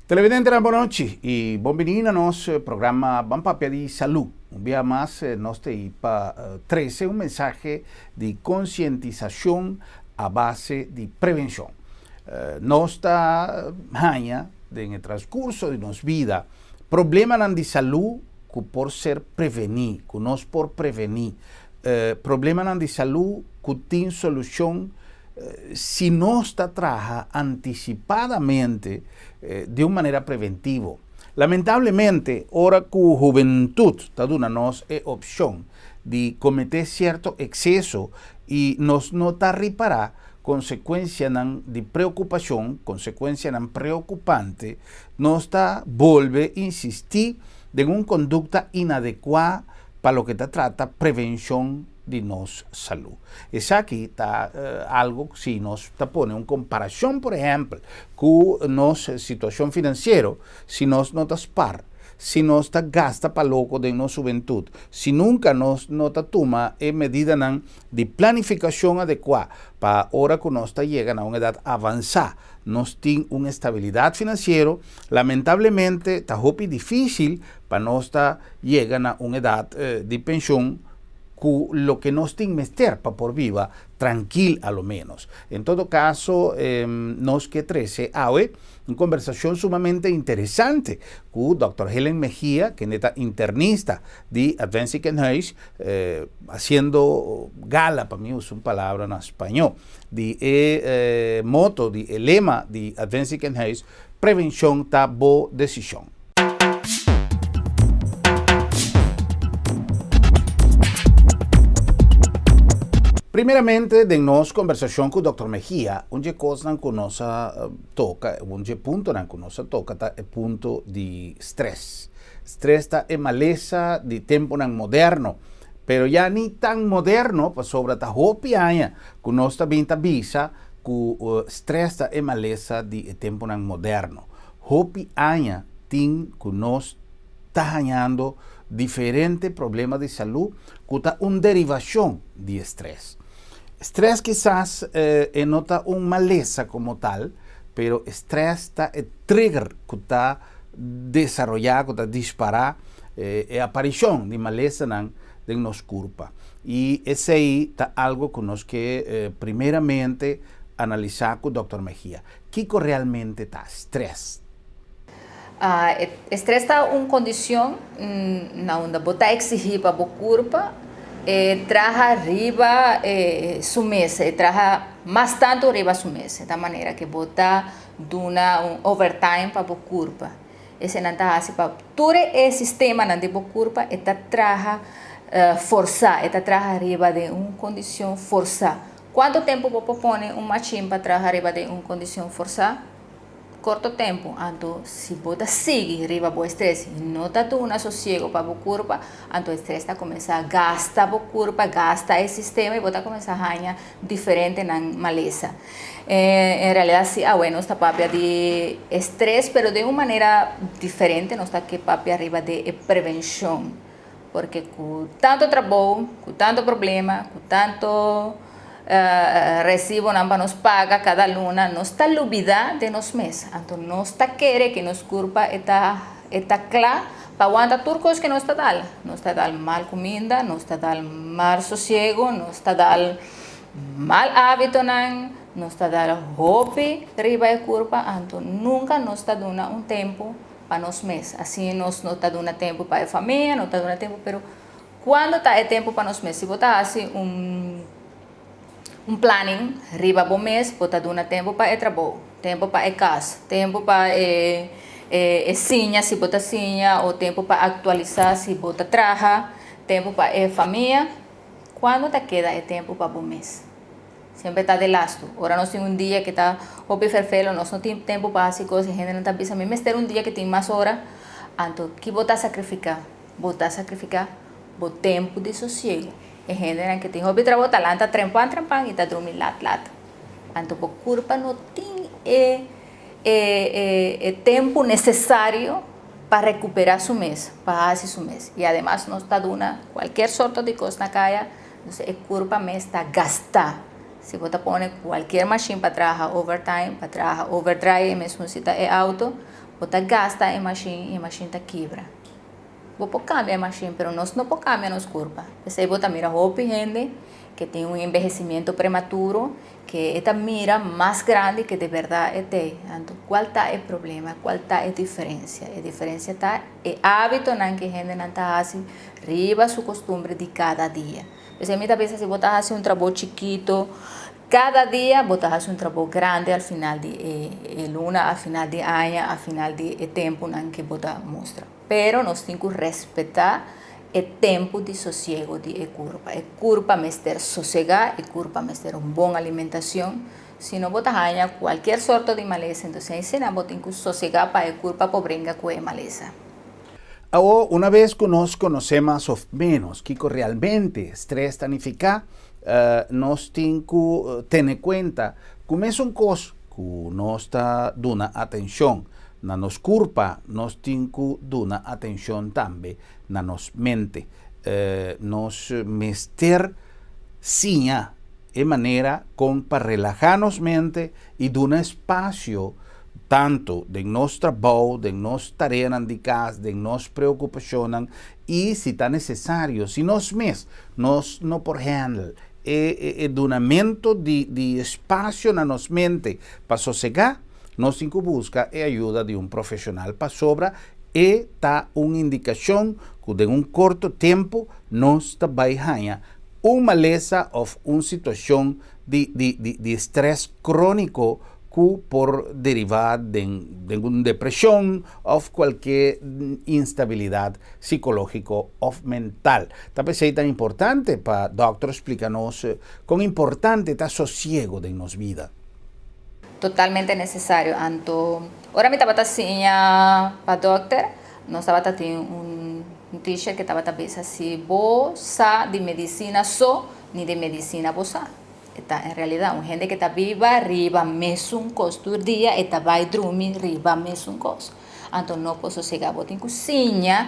Televidentenan bon nochi y bon bini na nos programa Ban Papia di Salud. Un bia mas nos ta ei pa trece un mensahe di concientisacion a base di prevencion. Nos ta haña den e transcurso di nos bida problemanan di salud cu por ser preveni, cu nos por preveni, problemanan di salud cu tin solucion Si nos ta traha antisipadamente di un manera preventivo. Lamentablemente, ora ku hubentut ta duna nos e opshon di kometé sierto ekseso i nos no ta ripará konsekuensianan di preokupashon, konsekuensianan preokupante, nos ta bolbe insistí den un kondukta inadekuá pa loke ta trata prevenshon di nos salú. Esaki ta algo si nos ta pone un comparacion por ehempel cu nos situacion financiero, si nos no ta spar, si nos ta gasta pa loco den nos hubentud, si nunca nos no ta tuma e medidanan di planificacion adecua pa ora cu nos ta yega na un edad avansa nos tin un estabilidad financiero, lamentablemente ta hopi dificil pa nos ta yega na un edad di pension ku loke nos tin mester pa por biba trankil a lo ménos. En todo kaso, nos ke trese awe un kombersashon sumamente interesante ku dòkter Helen Mejia, kende ta internista di Advent Ziekenhuis, hasiendo gala, pa mi usa un palabra na spañó, di e moto, di e lema di Advent Ziekenhuis, Prevenshon ta bo desishon. Primeramente den nos kombersashon ku Dòkter Mejia, un dje kosnan ku nos a toka, un dje puntonan ku nos a toka ta e punto di stres. Stres ta e malesa di tempunan moderno, pero ya ni tan moderno pasobra ta hopi aña ku nos ta bin ta bisa ku stres ta e malesa di e tempunan moderno. Hopi aña tin ku nos ta hañando diferente problema di salú ku ta un derivashon di e stres. Stres kisas e no ta un malesa komo tal, pero e stres ta e trigger ku ta desaroyá, ku ta dispará e aparishon di malesanan den nos kurpa. I esei ta algu ku nos ke primeramente analisá ku dòkter Mejia. Kiko realmente ta stress? E stress ta un kondishon na unda bo ta eksihí pa bo kurpa e traha riba su mes, e traha mas tantu riba su mes, ta manera ke bo ta duna un overtime pa bo kurpa. Eseinan ta hasi pa tur e sistemanan di bo kurpa e ta traha forsá, e ta traha riba den un kondishon forsá. Cuanto tempo bo por pone un machin pa traha riba den un condicion forsa? Corto tempo. Anto si bo ta sigui riba bo estrés y no ta duna sosiego pa bo curpa, anto estrés ta cuminsa gasta bo curpa, gasta e sistema y bo ta cuminsa haña diferentenan malesa. En realidad si awe nos ta papia di estrés pero den un manera diferente nos ta ke papia riba di e prevencion. Porque cu tanto trabou, cu tanto problema, cu tanto recibonan pa nos paga cada luna, nos ta lubida den nos mes. Anto nos ta kere cu nos curpa e ta e ta cla pa wanta tur cos cu nos ta dal. Nos ta dal mal cuminda, nos ta dal mal sosiego, nos ta dal mal habitonan, nos ta dal hopi riba e curpa, anto nunca nos ta duna un tempo pa nos mes. Asina nos no ta duna tempu pa e famia, no ta duna tempu, pero cuando ta e tempu pa nos mes? Si bo ta haci un un planning riba bo mes, bo ta duna tempu pa e trabou, tempu pa e cas, tempu pa e e siña si bo ta siña o tempu pa actualisa si bo ta traha, tempu pa e famia, cuando ta keda e tempu pa bo mes? Semper ta de lastu. Ora nos tin un dia ke ta hopi ferfelo, nos no tin tempu pa hasi kos, e hendenan ta bisa, mi mester un dia ke tin mas ora. Anto, ki bo ta sakrifiká? Bo ta sakrifiká bo tempu di sosiegu. E hendenan ke tin hopi trabou ta lanta trempan trempan i ta drumi lat lat. Anto bo kurpa no tin e e e tempu nesesario pa rekuperá su mes, pa hasi su mes. I ademas nos ta duna kualkier sorto di kos na kaya. Entonces e curpa mes ta gastá. Si bo ta pone cualkier machine pa traha overtime, pa traha overdrive, e mesun si ta e auto, Bo ta gasta e mashin i e mashin ta kibra. Bo por kambia e mashin, pero nos no por kambia nos kurpa. P'esei bo ta mira hopi hende ke tin un enbehesimiento prematuro, ke e ta mira mas grandi ke de bèrdat e t'ei. Anto, kual ta e problema? Kual ta e diferensia? E diferensia ta e hábitonan ke hendenan ta hasi riba su kostumbre di kada dia. P'esei mi ta bisa si bo ta hasi un trabou chikito kada dia, bo ta hasi un trabou grandi al final di e luna, al final di aña, al final di e tempunan ke bo ta mustra. Pero nos tin ku respetá e tempu di sosiego di e kurpa. E kurpa mester sosegá, e kurpa mester un bon alimentashon, si no bo ta haña kualkier sorto di malesa. Entonces asina bo tin ku sosegá pa e kurpa por bringa ku e malesa. Awor, una bes ku nos konosé mas òf ménos kiko realmente stres ta nifiká, nos tin ku tene kuenta ku mesun kos ku nos ta duna atenshon na nos kurpa, nos tin ku duna atenshon tambe na nos mente. Nos mester siña e manera kon pa relahá nos mente i duna espasio tantu den nos trabou, den nos tareanan di kas, den nos preokupashonnan i si ta nesesario, si nos mes nos no por handle e e dunamentu di di espasio na nos mente pa sosegá, nos tin ku buska e ayuda di un profeshonal pasobra e ta un indikashon ku den un korto tempu nos ta bai haña un malesa òf un situashon di di di di strès króniko ku por derivá den den un depreshon òf kualke instabilidat sikológiko òf mental. Ta p'esei tan importante pa dòkter splika nos kon importante ta sosiego den nos bida. Totalmente nesesario. Anto ora mi tabata siña pa dòkter, nos tabata tin un teacher ke tabata bisa si bo sa di medisina so, ni di medisina bo sa. E ta en realidad un hende ke ta biba riba mesun kos tur dia, e ta bai drumi riba mesun kos. Anto no por sosega. Bo tin ku siña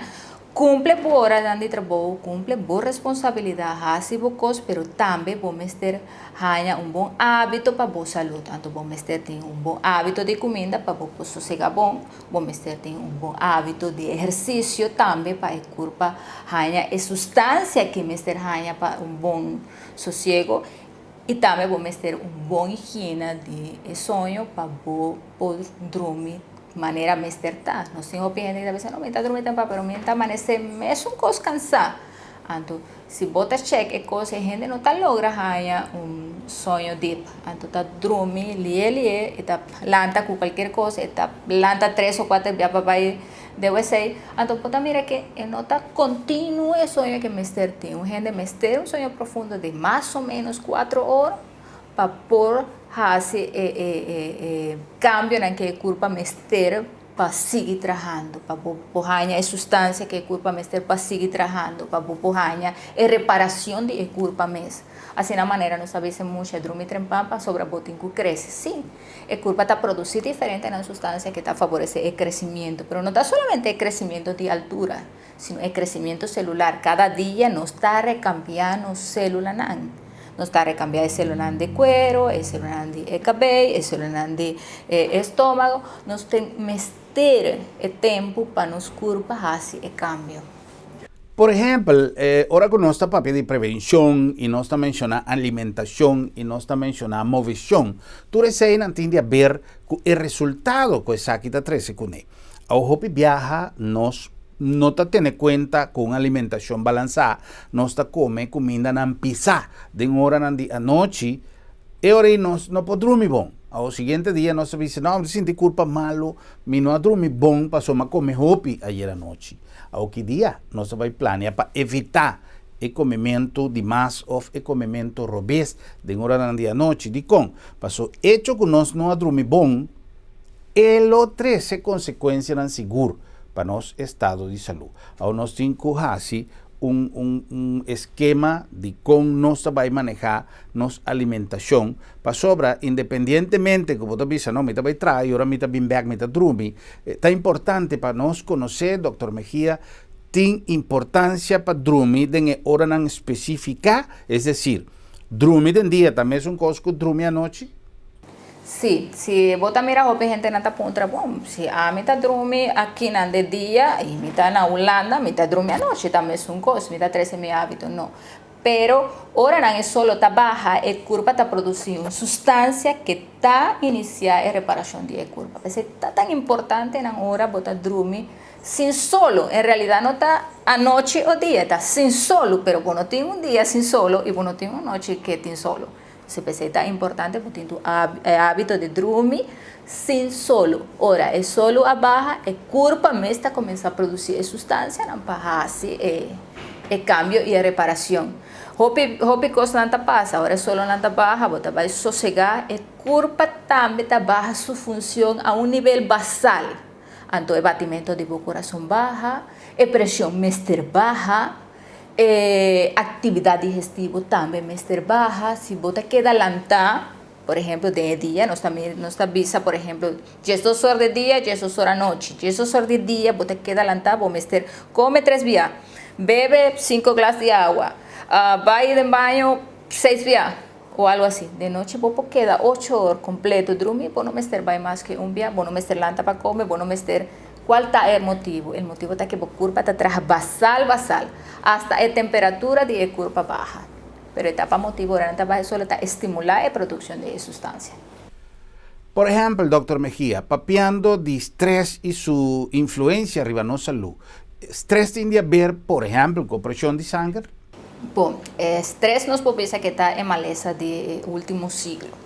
Cumple bo oranan di trabou, cumple bo responsabilidad, haci bo cos, pero tambe bo mester haña un bon habito pa bo salud. Anto bo mester tin un bon habito di cuminda pa bo por sosega bon, bo mester tin un bon habito di ehercicio tambe pa e curpa haña e sustancia ki mester haña pa un bon sosiego y tambe bo mester un bon higiena di e soño pa bo por drumi manera mester ta. Nos tin hopi hende ki ta bisa, no, mi ta drumi temprano, pero mi ta amanece mesun cos cansa. Anto, si bo ta check e cos, e hende no ta logra haña un soño dip. Anto ta drumi lie lie, e ta lanta cu cualkier cos, e ta lanta tres o cuater bia pa bay de wc. Anto bo ta mira ke e no ta continuo e soño ke mester tin. Un hende mester un soño profundo di mas o menos cuatro ora pa por hasi e e e kambionan ku e kurpa mester pa sigui trahando, pa bo por haña e sustansia ku e kurpa mester pa sigui trahando, pa bo por haña e reparashon di e kurpa mes. Asina manera nos ta bisa mucha drumi trempan pasobra bo tin ku krese. Sí, e kurpa ta produsí diferentenan sustansia ku ta faboresé e kresimiento, pero no ta solamente e kresimiento di altura, sino e crecimiento celular. Cada dia nos ta recambia nos celulanan. Nos ta recambia e celulanan di cuero, e celulanan di e cabey, e celulanan di e estomago. Nos tin mester e tempo pa nos curpa haci e cambio. Por ehempel, ora cu nos ta papia di prevencion y nos ta menciona alimentacion y nos ta menciona movecion, tur eseynan tin di haber cu e resultado cu esaki ta trece cune. Awo hopi biaha nos no ta tene kuenta ku un alimentashon balansá, nos ta kome kumindanan pisá den oranan di anochi, e ora ei nos no por drumi bon. Awo siguiente dia nos ta bisa, no, mi ta sinti kurpa malu, mi no a drumi bon pasobra mi a kome hopi ayer anochi. Awo ki dia nos ta bai plania pa evitá e komementu di mas òf e komementu robes den oranan di anochi? Dikon? Pasobra echo ku nos no a drumi bon, E lo trese konsekuensianan sigur pa nos estado di salú. Awor nos tin ku hasi un un un eskema di kon nos ta bai manehá nos alimentashon, pasobra independientemente ku bo ta bisa no mi ta bai traha i ora mi ta bin bèk mi ta drumi, ta importante pa nos konosé, Dòkter Mejia, tin importansia pa drumi den e oranan spesifiká, es desir, drumi den dia ta mesun kos ku drumi anochi? Si, si bo ta mira hopi hendenan ta puntra, bon, si ami ta drumi akinan de dia i mi ta na Hulanda, mi ta drumi anochi, ta mesun kos, mi ta trese mi hábito. No. Pero ora nan e solo ta baha, e kurpa ta produsí un sustansia ke ta inisiá e reparashon di e kurpa. P'esei ta tan importante nan ora bo ta drumi sin solo. En realidat no ta anochi o dia, ta sin solo, pero bo no tin un dia sin solo i bo no tin un nochi ke tin solo. Si p'esei ta importante bo tin tu e hábito di drumi sin solo. Ora e solo a baha, e kurpa mes ta kuminsá produsí e sustansianan pa hasi e e kambio i e reparashon. Hopi hopi kosnan ta pasa, ora e solonan ta baha, bo ta bai sosegá, e kurpa tambe ta baha su funshon a un nivel basal. Anto e batimento di bo kurason baha, e preshon mester baha. E actividad digestivo tambe mester baha. Si bo ta keda lanta, por ehemplo den e dia, nos ta nos ta bisa por ehemplo diesdos or di dia, diesdos or anochi. Diesdos or di dia bo ta keda lanta, bo mester come tres bia, bebe cinco glas di awa, bai den baño seis bia o algo asi. Den nochi bo por keda ocho or completo drumi, bo no mester bai mas ke un bia, bo no mester lanta pa come, bo no mester. Cual ta e motibu? E motibu ta ke bo curpa ta traha basal basal, hasta e temperatura di e curpa baha. Pero e ta pa motibu ora nan ta baha e solo ta estimula e produccion di e sustancia. Por ehempel, Dòkter Mejia, papiando di stress i su influencia riba nos salú, stress tin di haber, por ehempel, ku preshon di sanger? Bon, e stress nos por bisa ke ta e malesa di e ultimo siglo.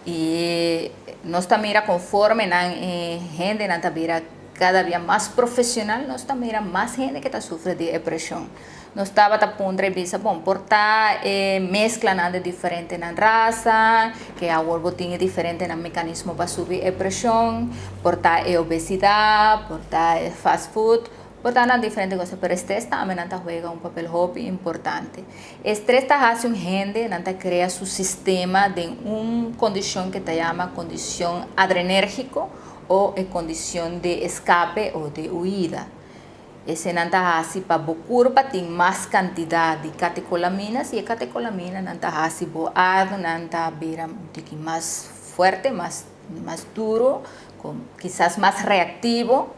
I nos ta mira konforme nan e hendenan ta bira kada bia mas profesional, nos ta mira mas hende ke ta sufri di e preshon. Nos tabata puntra i bisa, bon, por ta e mesklanan di diferentenan rasa, ke awor bo tin e diferentenan mekanismo pa subi e preshon, por ta e obesidat, por ta e fast food. Por ta nan diferente cosa, pero estrés tambe nan ta juega un papel hopi importante. Estrés ta haci un hende, nan ta crea su sistema den un condicion que ta yama condicion adrenérgico o e condicion de escape o de huida. Ese nan ta haci pa bo curpa tin mas cantidad di catecolaminas y e catecolamina nan ta haci bo arnan ta bira un tiki mas fuerte, mas mas duro, kisas mas reactivo.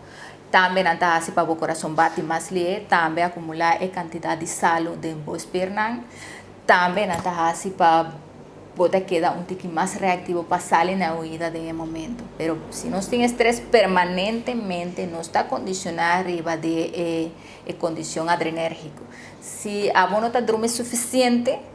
Tambe nan ta hasi pa bo kurason bati mas lihe, tambe akumulá e kantidat di salu den bo spiernan. Tambe nan ta hasi pa bo ta keda un tiki mas reaktivo pa sali na e huida den e momento. Pero si nos tin estrès permanentemente nos ta kondishoná riba di e kondishon adrenérgiko. Si abo no ta drumi sufisiente,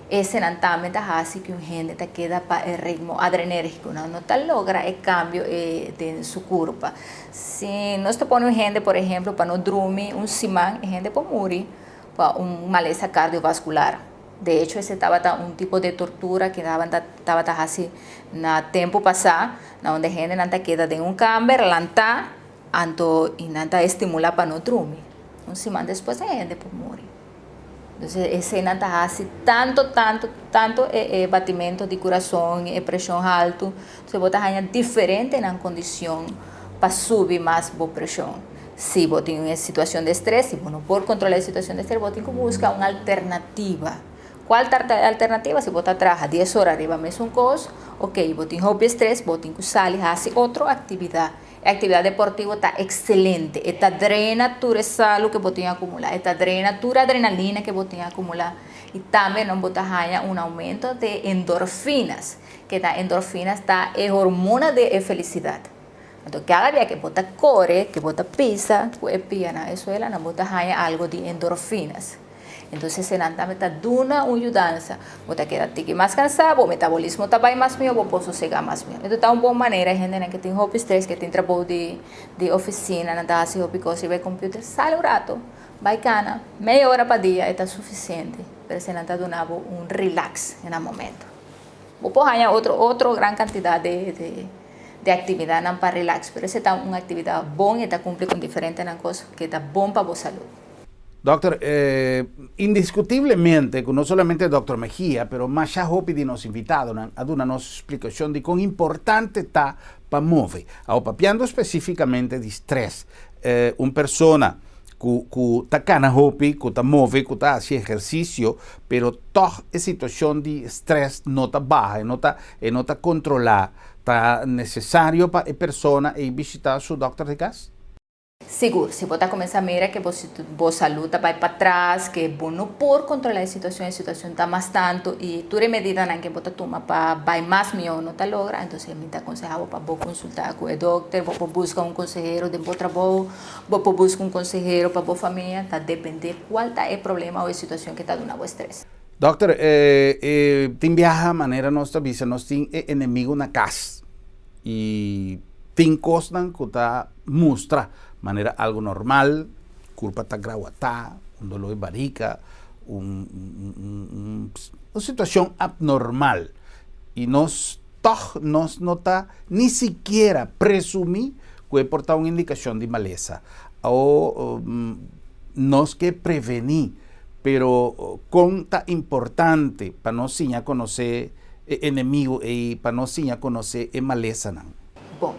Esenan tambe ta hasi ku un hende ta keda pa e ritmo adrenérgiko. Nan no ta logra e kambio e den su kurpa. Si nos ta pone un hende, por ehemplo, pa no drumi un siman, e hende por muri pa un malesa kardiovaskular. De echo, ese tabata un tipo de tortura ku tabata hasi na tempu pasá, na unda e hendenan ta keda den un kamber lantá, anto i nan ta estimulá pa no drumi. Un siman despues e hende por muri. Entonces eseinan ta hasi tanto, tanto, tanto e e batimento di kurason, e preshon haltu. Entonces bo ta haña diferentenan kondishon pa subi mas bo preshon. Si bo tin un situashon di estres, si bo no por kontrola e situashon di estres, bo tin ku buska un alternativa. Kual ta e alternativa? Si bo ta traha dies ora riba mesun kos, ok, bo tin hopi estres, bo tin ku sali hasi otro aktividat. E actividad deportivo ta excelente. E ta drena tur e salu ke bo tin acumula. E ta drena tur adrenalina ke bo tin acumula. Y tambe no bo ta haña un aumento de endorfinas. Ke ta endorfinas ta e hormona de e felicidad. Anto cada bia ke bo ta core, ke bo ta pisa ku e pia na e suela, nan bo ta haña algo di endorfinas. Entonces esenan tambe ta duna un yudansa. Bo ta keda tiki mas kansá, bo metabolismo ta bai mas mihó, bo por sosegá mas mihó. Enton ta un bon manera e hendenan ke tin hopi stres, ke tin trabou di di ofisina, nan ta hasi hopi kos riba e computer, sali un rato, bai kana, media ora pa dia e ta sufisiente, pero esenan ta duna bo un relax na e momento. Bo por haña otro otro gran kantidat di di di aktividatnan pa relax, pero ese ta un aktividat bon, e ta kumpli ku diferentenan kos ke ta bon pa bo salud. Dòkter, Indiscutiblemente cu no solamente Dòkter Mejia, pero masha hopi di nos invitadonan a duna nos splicacion di con importante ta pa move. Awo papiando specificamente di stress, un persona cu cu ta cana hopi, cu ta move, cu ta haci ehercicio, pero tog e situacion di stress no ta baha, e no ta e no ta controla. Ta nesesario pa e persona ei bishitá su dòkter di kas? Sigur, si bo ta kuminsá mira ku bo salú ta bai patras, ku bo no por kontrolá e situashon, e situashon ta mas tantu i tur e medidanan ku bo ta tuma pa bai mas mihó no ta logra, entonces mi ta konsehá bo pa bo konsultá ku e dòkter, bo por buska un konsehero den bo trabou, bo por buska un konsehero pa bo famia, ta dependé kual ta e problema o e situashon ku ta duna bo stres. Dòkter, e tin biaha manera nos ta bisa nos tin e enemigu na kas i tin kosnan ku ta mustra manera algu normal, kurpa ta grawatá, un doló di barika, un un situashon abnormal i nos tòg nos no ta ni sikiera presumí ku e por ta un indikashon di malesa o nos ke prevení. Pero kon ta importante pa nos siña konosé e enemigu ei, pa nos siña konosé e malesanan? Bon,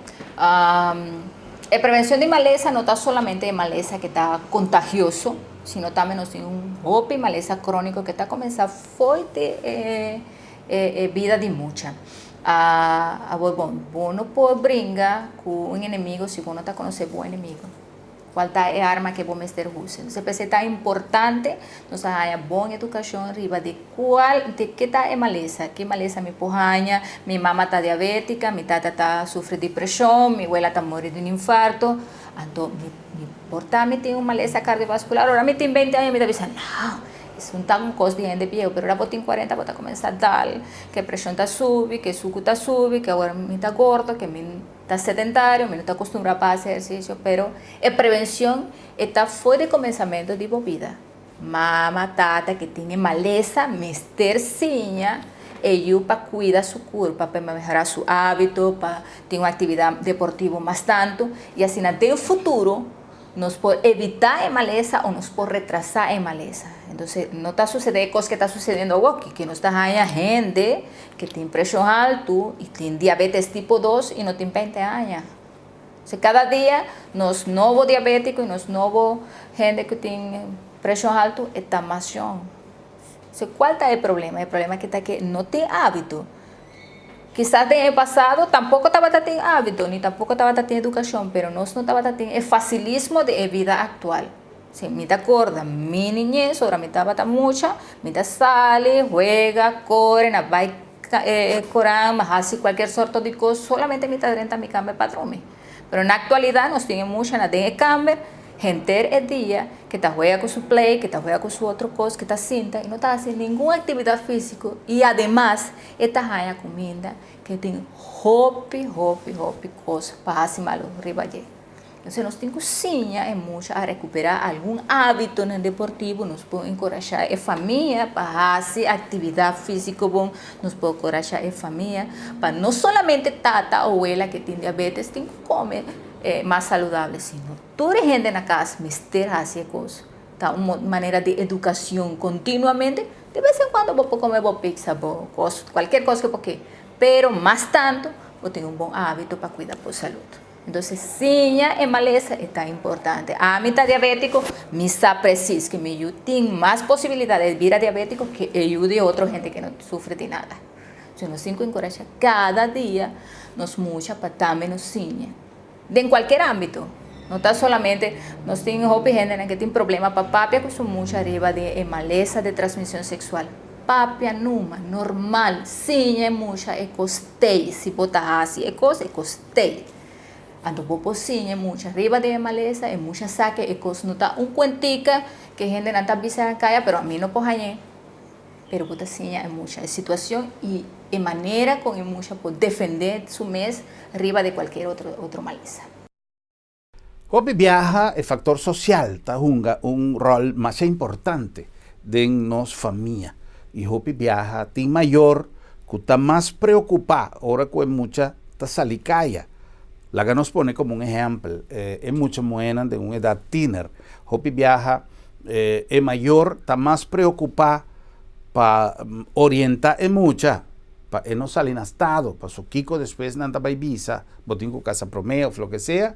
e prevenshon di malesa no ta solamente e malesa ke ta kontagioso, sino tambe nos tin un hopi malesa króniko ke ta kuminsá for di e bida di mucha. Awor bon, bo no por bringa ku un enemigu si bo no ta konosé bo enemigu. Cual ta e arma ke bo mester usa. Entonces p'esei ta importante nos a haña bon educacion riba di cual di ke ta e malesa, ke malesa mi por haña, mi mama ta diabetica, mi tata ta sufri di presion, mi wela ta muri di un infarto, anto mi mi por ta mi tin un malesa cardiovascular, ora mi tin beinti aña mi ta bisa no, esun ta un cos di hende bieu, pero ora bo tin cuarenta bo ta cuminsa dal, ke presion ta subi, ke sucu ta subi, ke awor mi ta gordo, ke mi. Ta sedentario, mi no ta acostumbrá pa haci ehercicio, pero e prevencion e ta for di comenzamento di bo bida. Mama, tata que tin e malesa mester siña e yu pa cuida su curpa, pa mehora su habito, pa tin un actividad deportivo mas tanto y asina den futuro nos por evita e malesa o nos por retrasa e malesa. Entonces no ta sucede e cos que ta sucediendo awoki, que nos ta haya hende que tin presion haltu y tin diabetes tipo dos y no tin 20 aña. Entonces cada dia nos nobo diabetico y nos nobo hende cu tin presion haltu e ta mas jong. Entonces cual ta e problema? E problema que ta que no tin habito. Kisas den e pasado tampoco tabata tin habito ni tampoco tabata tin educacion, pero nos no tabata tin e facilismo di e bida actual. Si mi ta corda mi niñez ora mi tabata mucha, mi ta sali, juega, core, na bay coran, haci cualkier sorto di cos, solamente mi ta drenta mi camber pa drumi. Pero na actualidad nos tin e muchanan den e camber henter e dia ke ta juega ku su play, ke ta juega ku su otro kos, ke ta sinta i no ta hasi ningun aktividat físiko i ademas e ta haña kuminda ke tin hopi, hopi, hopi kos pa hasi malu riba dje. Entonces nos tin ku siña e mucha a rekuperá algun hábitonan deportivo, nos por enkorashá e famia pa hasi aktividat físiko bon, nos por enkorashá e famia pa no solamente tata o wela ke tin diabetes tin ku kome mas saludable, sino Tur e hende na kas mester hasi e kos. Ta un manera di edukashon kontinuamente. De bes en kuando bo por kome bo pizza, bo kos, kualkier kos ku bo ke. Pero mas tantu bo tin un bon hábito pa kuida bo salud. Entonces siña e malesa e ta importante. Ami ta diabétiko, mi sa presis ku mi yu tin mas posibilidat di bira diabétiko ke e yu di otro hende ke no sufri di nada. Entonces nos tin ku enkurashá kada dia nos mucha pa tambe nos siña. Den cualkier ámbito. No ta solamente nos tin hopi hendenan ke tin problema pa papia ku su mucha riba di e malesa di transmision sexual. Papia numa, normal, siña e mucha e kos tei. Si bo ta hasi e kos, e kos tei. Anto bo por siña e mucha riba di e malesa, e mucha sa ke e kos no ta un kuentika ke hendenan ta bisa na kaya, pero ami no por hañ'é. Pero bo ta siña e mucha e situacion y e manera con e mucha por defende su mes riba di cualkier otro otro malesa. Hopi biaha e factor social ta hunga un rol masha importante den nos famia y hopi biaha tin mayor cu ta mas preocupa ora cu e mucha ta sali caya. Laga nos pone como un ehempel e mucha muhenan den un edad tiener hopi biaha E mayor ta mas preokupá pa orientá e mucha pa e no sali na stado, paso kiko despues nan ta bai bisa, bo tin ku kasa promé òf loke sea,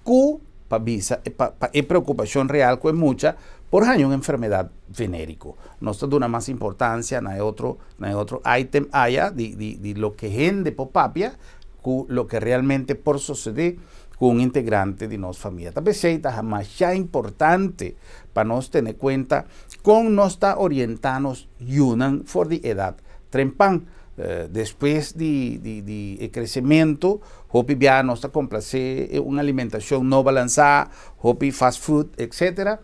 ku pa bisa pa e preokupashon real ku e mucha por haña un enfermedat venériko. Nos ta duna mas importansia na e otro na e otro item aya di di di loke hende por papia. ku loke realmente por sosodé ku un integrante di nos famia. Ta p'esei ta masha importante pa nos tene kuenta kon nos ta orientá nos yunan for di edat trempan. Despues di di e kresementu, hopi bia nos ta komplasé un alimentashon no balansá, hopi fast food, etcetera,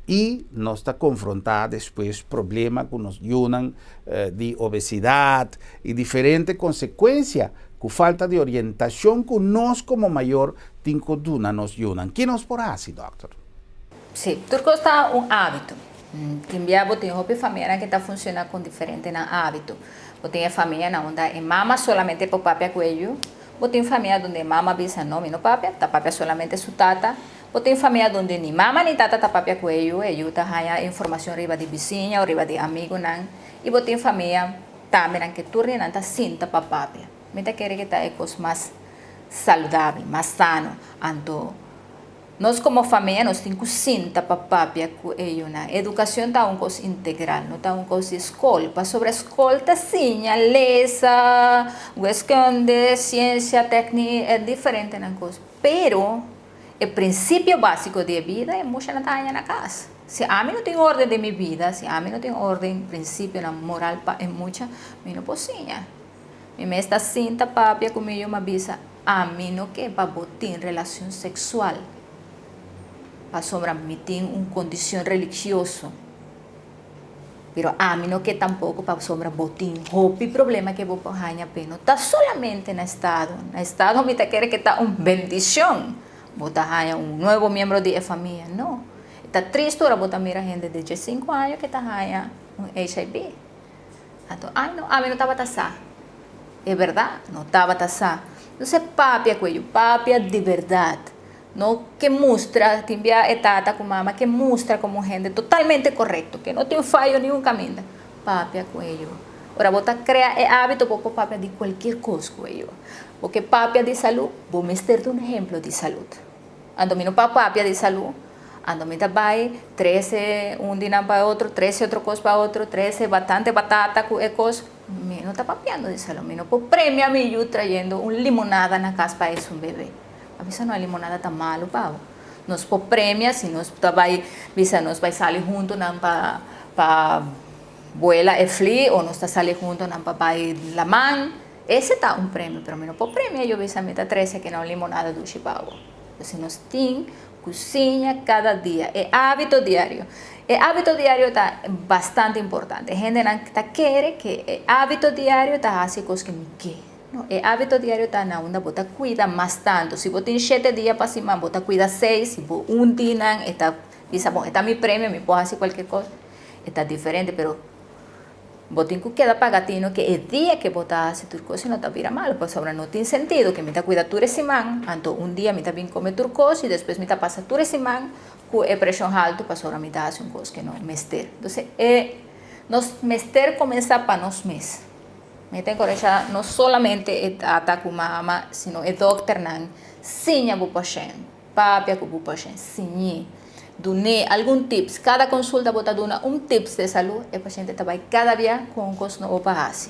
i nos ta konfrontá despues problema ku nos yunan di obesidat i diferente konsekuensia ku falta di orientashon ku nos komo mayor tin ku duna nos yunan. Ki nos por hasi, dòkter? Sí, tur kos ta un hábito. Tin bia bo tin hopi famianan ke ta funshoná ku diferentenan hábito. Bo tin e famianan unda e mama solamente por papia ku e yu. Bo tin famia donde e mama bisa no, mi no papia, ta papia solamente su tata. Bo tin famia donde ni mama ni tata ta papia ku e yu, e yu ta haña informashon riba di bisiña o riba di amigunan. I bo tin famia tambe nan ke tur di nan ta sinta pa papia. Mi ta kere ke ta e kos mas saludabel, mas sano. Anto nos komo famia nos tin ku sinta pa papia ku e yunan. Edukashon ta un kos integral, no ta un kos di skol. Pasobra skol ta siña lesa, wiskunde, siensia, tekni, e diferentenan kos. Pero e prinsipio básiko di e bida e mushanan ta haña na kas. Si ami no tin orden den mi bida, si ami no tin orden, prinsipionan moral pa e mucha, mi no por siña. Mi mes ta sinta papia ku mi yu, mi a bisa, Ami no ke pa bo tin relashon seksual pasobra mi tin un kondishon religioso. Pero ami no ke tampoko pasobra bo tin hopi problema ke bo por haña p'e. No ta solamente na estado. Na estado mi ta kere ke ta un bendishon. Bo ta haña un nuevo miembro di e famia. No. E ta tristu ora bo ta mira hende di diesinku aña ke ta haña un HIV. Anto, ai no, ami no tabata sa. E bèrdat, no tabata sa. Entonces papia ku ellos, papia di bèrdat. No ke mustra, tin bia e tata ku mama ke mustra komo hende totalmente korekto, ke no tin fayo niun kaminda. Papia ku ellos. Ora bo ta krea e hábito bo por papia di kualkier kos ku ellos. Bo ke papia di salú, bo mester ta un ehemplo di salud. Anto mi no pa papia di salú, anto mi ta bai trese un di nan pa e otro, trese otro kos pa otro, trese batante batata ku e kos. Mi no ta papiando di salú. Mi no por premia mi yu trayendo un limonada na kas pa esun bebe. A bisa no e limonada ta malu pa bo. Nos por premia si nos ta bai bisa nos bai sali huntonan pa pa buela e fli o nos ta sali huntonan pa bai laman. Ese ta un premio, pero mi no por premia yo bisa mi ta trese aki na un limonada dushi pa bo. Entonces nos tin ku siña kada dia e hábito diario. E hábito diario ta bastante importante. Hendenan ta kere ke e hábito diario ta hasi kos ke mi ke. No, e hábito diario ta na unda bo ta cuida mas tanto. Si bo tin shete dia pa siman, bo ta cuida seis, si bo un dinan e ta bisa bon e ta mi premio, mi por haci cualkier cos, e ta diferente, pero bo tin cu keda paga tino ke e dia ke bo ta haci tur cos no ta bira malo, pasobra no tin sentido ke mi ta cuida tur e siman, anto un dia mi ta bin come tur cos y despues mi ta pasa tur e siman cu e presion halto pasobra mi ta haci un cos ke no mester. Entonces e nos mester cuminsa pa nos mes. Mi ta enkorashá no solamente e tata ku mama, sino e dòkternan, siña bo pashènt, papia ku bo pashènt, siñ'é, dun'é algun tips. Kada konsulta bo ta duna un tips di salú, e pashènte ta bai kada bia ku un kos nobo pa hasi.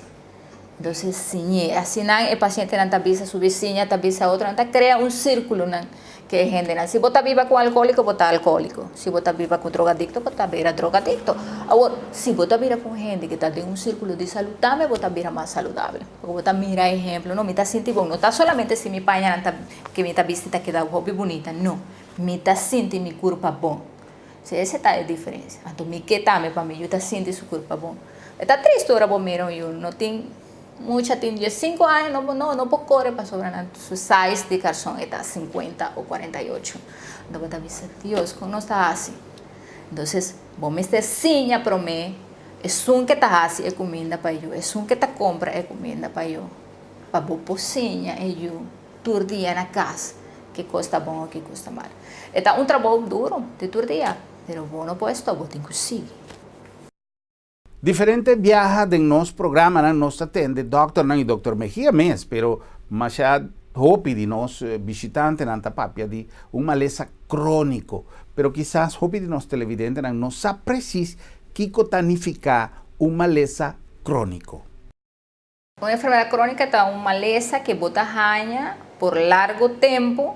Entonces siñ'é, asina e pasientenan ta bisa su bisiña, ta bisa otronan, ta krea un sírkulonan ku e hendenan. Si bo ta biba ku un alkohóliko, bo ta alkohóliko. Si bo ta biba ku drogadikto, bo ta bira drogadikto. Awor, si bo ta bira ku un hende ku ta den un sírkulo di salú, tambe bo ta bira mas saludabel. Pasobra bo ta mira ehemplo, no, mi ta sinti bon. No ta solamente si mi pañanan ta, ke mi ta bisti ta keda hopi bunita, no. Mi ta sinti mi kurpa bon. Si ese ta e diferensia. Anto mi ke tambe pa mi yu ta sinti su kurpa bon. E ta tristu ora bo mira un yu no tin mucha tin diesinku aña no no no por kore pasobra nan su size di karson e ta sinkuenta o 48. Anto bo ta bisa Dios kon nos ta hasi? Entonces bo mester siña prome esun ke ta hasi e kuminda pa yu, esun ke ta kompra e kuminda pa yu pa bo por siña e yu tur dia na kas ke kos ta bon o ke kos ta mal. E ta un trabou duro di tur dia pero bo no por stop bo tin ku sigui. Diferente biaha den nos programanan nos ta tende dòkternan i dòkter Mejia mes, pero masha hopi di nos bishitantenan ta papia di un malesa króniko. Pero kisas hopi di nos televidentenan no sa presis kiko ta nifiká un malesa króniko. Un enfermedat króniko ta un malesa ku bo ta haña pa largu tempu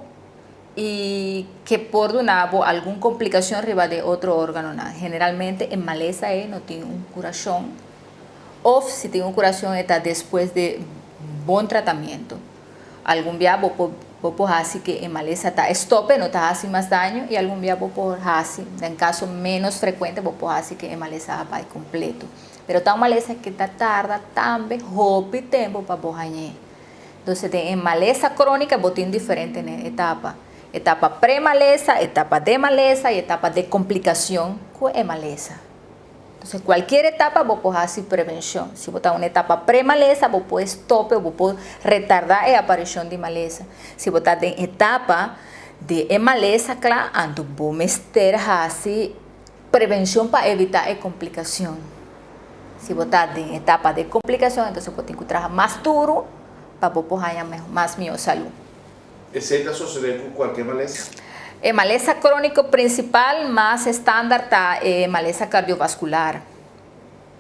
i ku por duna algun komplikashon riba di otro órgano. Generalmente, e malesa no tin un kurashon, òf si tin un kurashon ta despues di bon tratamentu. Algun biaha bo por hasi ku e malesa ta stop, no ta hasi mas daño, i algun biaha bo por hasi, den kaso ménos frekuente, bo por hasi ku e malesa bai kompleto. Pero ta un malesa ku ta tarda tambe hopi tempu pa bo hañ'é. Anto, den malesa króniko, bo tin diferente etapa. Etapa pre-malesa, etapa di malesa i etapa di komplikashon ku e malesa. Anto, kualke etapa bo por hasi prevenshon. Si bo ta den etapa pre-malesa, bo por stop, bo por retardá e aparishon di malesa. Si bo ta den etapa di malesa, klaro, anto bo mester hasi prevenshon pa evitá e komplikashon. Si bo ta den etapa di komplikashon, anto bo tin ku traha mas duru pa bo haña mas mihó salú. Esei ta sosodé ku kualke malesa? E malesa króniko prinsipal mas standard ta e malesa kardiovaskular.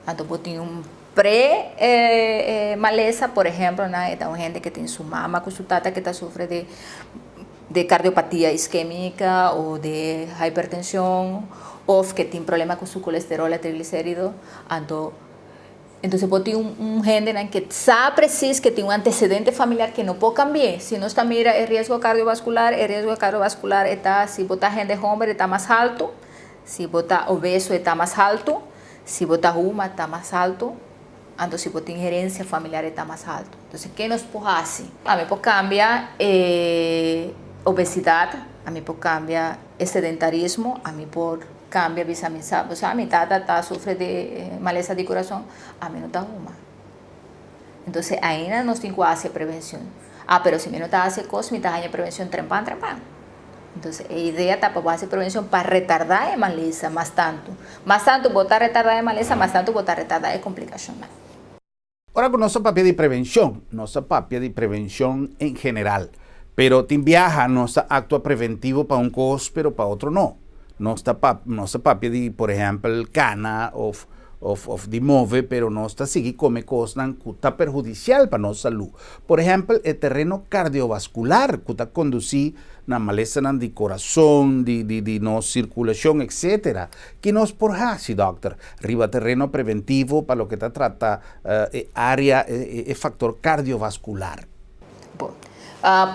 Anto, bo tin un pre-malesa, por ehèmpel, né, un hende ku tin su mama ku su tata ku ta sufri di kardiopatia iskémiko òf di hipertenshon, òf ku tin problema ku su kolesterol i triglisérido. Anto, entonses bo tin un hende ku sabe presis ku tin un antesedente familiar ku no por kambia. Si nos ta mira e riesgo kardiovaskular, e riesgo kardiovaskular ta, si bo ta hende hòmber, ta mas haltu, si bo ta obeso, ta mas haltu, si bo ta huma, ta mas haltu, anto si bo tin herensia familiar, ta mas haltu. Anto, kiko nos por hasi? Ami por kambia obesidat, ami por kambia sedentarismo, ami por kambia bisa mi sabe, o mi tata ta sufri di malesa di kurason, ami no ta huma. Anto, ainda nos tin ku hasi prevenshon. Ah, pero si mi no ta hasi kos, mi ta haña prevenshon trempan trempan. Anto, e idea ta pa hasi prevenshon pa retardá e malesa mas tantu. Mas tantu bo ta retardá e malesa, mas tantu bo ta retardá e komplikashon. Ora ku nos papia di prevenshon, nos papia di prevenshon en general. Pero tin biaha nos aktua preventivo pa un kos, pero pa otro no. Nos papia di, por ehèmpel, kana òf di move, pero nos ta sigui kome kosnan ku ta perhudisial pa nos salú. Por ehèmpel, e tereno kardiovaskular ku ta kondusí na malesa di kurason, di nos sirkulashon, etc. Kiko nos por hasi, dòkter, riba tereno preventivo pa loke ta trata área e faktor kardiovaskular. Bon,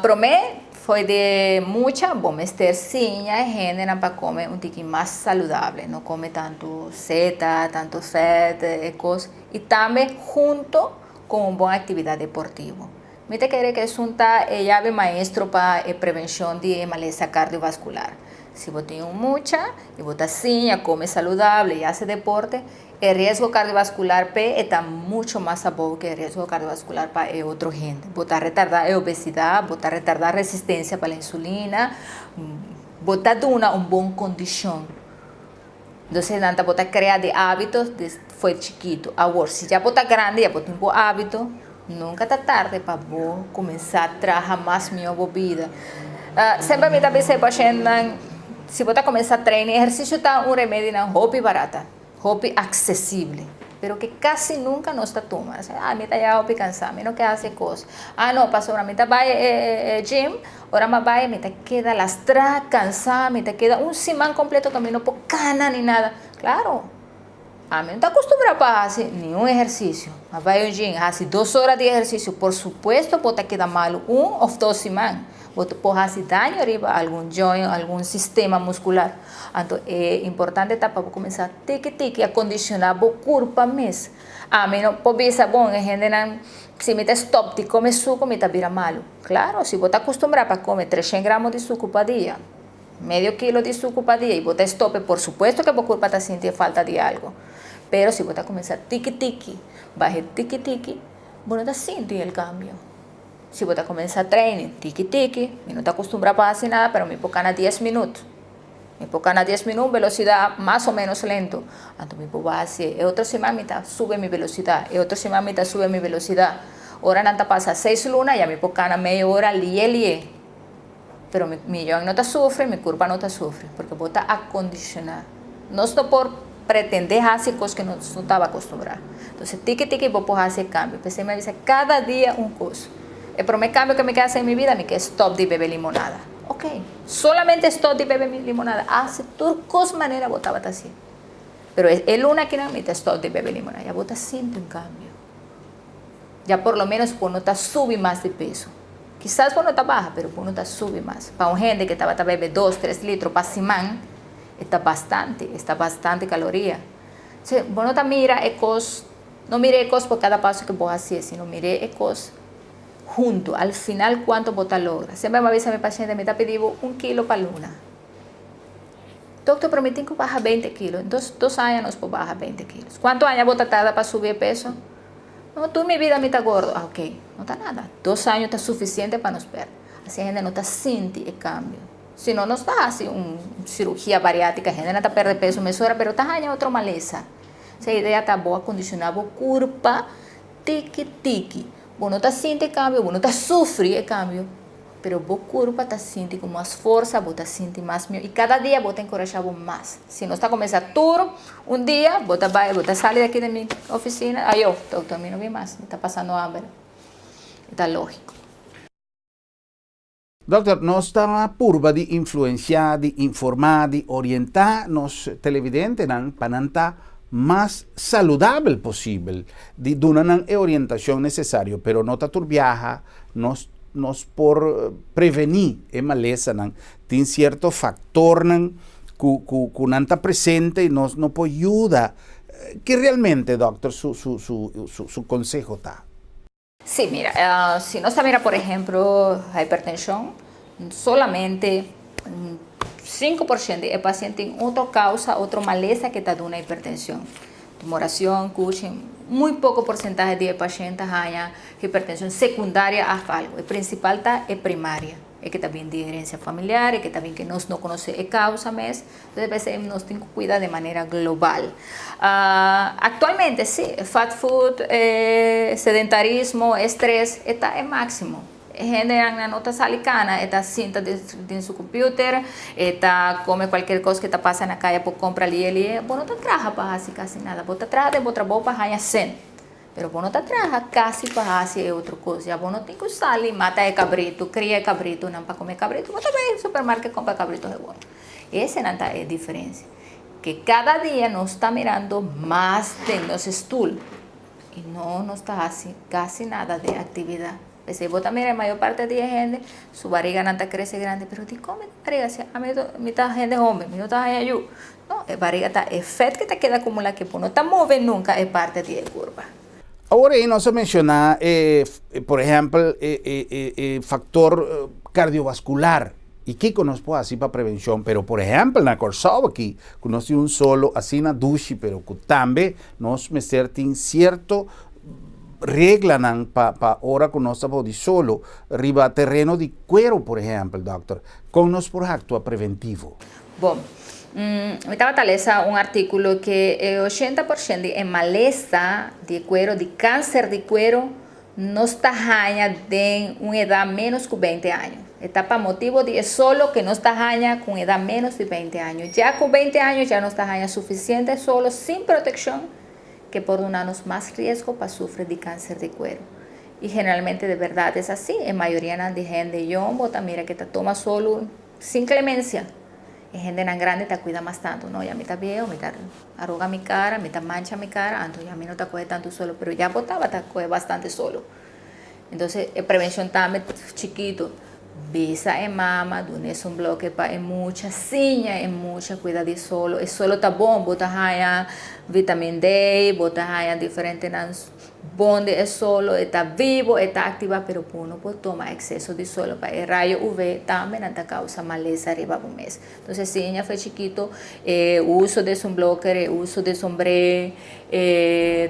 promé for di mucha, bon, mester siña hende pa kome un tiki mas saludabel, no kome tantu zeta, tantu vet, kos, i tambe huntu ku un bon aktividat deportivo. Mi ta kere ku esei ta e yabi maestro pa prevenshon di malesa kardiovaskular. Si bo tin un mucha i bo ta siña kome saludabel i hasi deporte, e riesgo kardiovaskular p'e ta muchu mas abou ku e riesgo kardiovaskular pa otro hende. Bo ta retardá e obesidat, bo ta retardá resistensia pa insulina, bo ta duna un bon kondishon. Anto, nan bo ta krea di hábito for di chikitu. Awor, si ya bo ta grandi, ya bo tin bon hábito, nunka ta tardi pa bo kuminsá traha mas mihó bo bida. Semper mi ta bisa pashènt, si bo kuminsá train, ehersisio ta un remedi nan hopi barata, hopi aksesibel, pero ku kasi nunka nos ta tuma. Ah, mi ta ya hopi kansá, mi no ke hasi kos. Ah, no, pasobra mi ta bai gym, ora mi bai, mi ta keda lastrá, kansá, mi ta keda un siman kompleto ku mi no por kana ni nada. Klaro, ami no ta akustumbrá pa hasi ningun ehersisio. Mi bai un gym, hasi 2 ora di ehersisio, por supuesto bo ta keda malu 1 òf 2 siman. Bo por hasi daño riba algun joint, algun sistema muskular. Anto, e importante ta pa kuminsá tiki tiki a kondishoná bo kurpa mes. Ami no por bisa, bon, hende nan, si mi ta stop di kome suku, mi ta bira malu. Klaro, si bo ta akustumbrá pa kome 300 gramo di suku pa dia, medio kilo di suku pa dia, i bo ta stop, por supuesto ku bo kurpa ta sinti falta di algu. Pero si bo ta kuminsá tiki tiki, baha tiki tiki, bo no ta sinti e kambio. Si bo ta kuminsá train tiki tiki, mi no ta akustumbrá pa hasi nada, pero mi por kana 10 minüt. Mi por kana 10 minüt, velosidat mas o ménos lento. Anto mi por hasi, e otro siman mi ta subi mi velosidat, e otro siman mi ta subi mi velosidat. Ora nan ta pasa 6 luna, ya mi por kana mei ora lihe lihe. Pero mi joint no ta sufri, mi kurpa no ta sufri, pasobra bo ta akondishoná. Nos no por pretendé hasi kos ku nos no tabata akustumbrá. Anto, tiki tiki bo por hasi kambio. P'esei mi a kada dia un kos. E promé kambio ku mi ke hasi den mi bida, mi ke stòp di bebe limonada. Ok, solamente stòp di bebe limonada. Hasi tur kos manera bo tabata asina. Pero e luna aki mi ta stòp di bebe limonada. Ya bo ta sinti un kambio. Ya por lo ménos bo no ta subi mas di peso. Kisas bo no ta baha, pero bo no ta subi mas. Pa un hende ku tabata bebe 2, 3 liter pa siman, ta bastante kaloria. Si, bo no ta mira e kos, no mira e kos pa kada paso ku bo hasi, sino mira e kos huntu. Al final, kuantu bo ta logra. Semper mi a bisa mi pashènt, mi ta pidi 1 kilo pa luna. Dòkter, pero mi tin ku baha 20 kilo. Anto, 2 aña nos por baha 20 kilo. Kuantu aña bo ta tarda pa subi peso? No, tur mi bida mi ta gordo. Ah, ok, no ta nada. 2 aña ta sufisiente pa nos pèrdè. Asina hende no ta sinti e kambio. Si no, nos ta hasi un sirugia bariátriko, hende no ta pèrdè peso mesora, pero ta haña otro malesa. E idea ta bo akondishoná bo kurpa tiki tiki. Bo no ta sinti kambio, bo no ta sufri e kambio, pero bo kurpa ta sinti ku mas forsa, bo ta sinti mas mihó. I kada dia bo ta enkurashá mas. Si nos ta kuminsá tur un dia, bo ta bai, bo ta sali di aki di mi ofisina, ayo, dòkter, mi no bin mas, mi ta pasando hamber. Ta lógiko. Dòkter, nos ta purba di influensiá, di informá, di orientá nos televidentenan pa nan ta mas saludabel posibel, di duna nan e orientashon nesesario, pero no ta tur biaha nos por prevení e malesanan. Tin sierto faktornan ku nan ta presente i nos no por yuda. Ki realmente, dòkter, su konseho ta? Sí, mira, si nos mira, por ehèmpel, hipertenshon, solamente 5% di pashènt tin otro kousa, otro malesa ku ta duna hipertenshon. Tumorashon, Cushing, masha poko porsentahe di pashènt tin hipertenshon sekundario a algu. E prinsipal ta e primario, e ku ta bin di herensia familiar, e ku ta bin ku nos no konosé e kousa mes. Anto, nos tin ku kuida di manera global. Aktualmente, sí, fast food, sedentarismo, strès, ta e máksimo. Hende no ta sali kana, ta sinta den su computer, ta kome kualke kos ku ta pasa na kaya pa kumpra ali ali. Bo no ta traha pa hasi kasi nada, bo ta traha di bo trabou pa haña sèn. Pero bo no ta traha kasi pa hasi otro kos. Ya bo no tin ku sali mata e kabritu, kria e kabritunan pa kome kabritu. Bo ta bai supermerkado kumpra kabritu gewoon. Esei ta e diferensia. Ku kada dia nos ta mirando mas den nos stul i no nos ta hasi kasi nada di aktividat. P'esei bo ta mira mayor parti di hende, su barriga no ta krese grandi, pero di kon barriga? Si ami mi ta hende hòmber, mi no ta haña yu. No, e barriga ta e vet ku ta keda akumulá ku no ta move nunka e parti di e kurpa. Awor nos a menshoná, por ehèmpel, e faktor kardiovaskular. I kiko nos por hasi pa prevenshon, pero por ehèmpel, na Kòrsou aki, ku nos tin un solo asina dushi, pero ku tambe nos mester tin sierto reglanan pa ora ku nos ta di solo riba tereno di kueru, por ehèmpel, dòkter, kon nos por aktua preventivo? Bon, mi tabata lesa un artíkulo ku 80% di malesa di kueru, di kanser di kueru, no ta haña den un edat ménos ku 20 aña. Ta pa motibu di solo ku nos ta haña ku edat ménos di 20 aña. Ya ku 20 aña ya nos ta haña sufisiente solo sin protekshon ku por duna mas riesgo pa sufri di kanser di kueru. I generalmente di berdat ta asina. E mayoria di hende yòn bo ta mira ku ta tuma solo sin klemensia. E hendenan grandi ta kuida mas tantu. No, ya mi ta bieu, mi ta aruga mi kara, mi ta mancha mi kara, anto ya mi no ta kohe tantu solo, pero ya bo tabata kohe bastante solo. Anto, e prevenshon tambe chikitu. Bisa e mama, duna sunblock pa e mucha, siña e mucha kuida di solo. E solo ta bon, bo ta haña vitamina D, bo ta haña diferente bon di e solo, ta bibu, ta aktivá, pero bo no por tuma ekseso di solo pa e rayo UV tambe ta kousa malesa riba bo mes. Anto, siña for di chikitu, uso di sunblock, uso di sombré,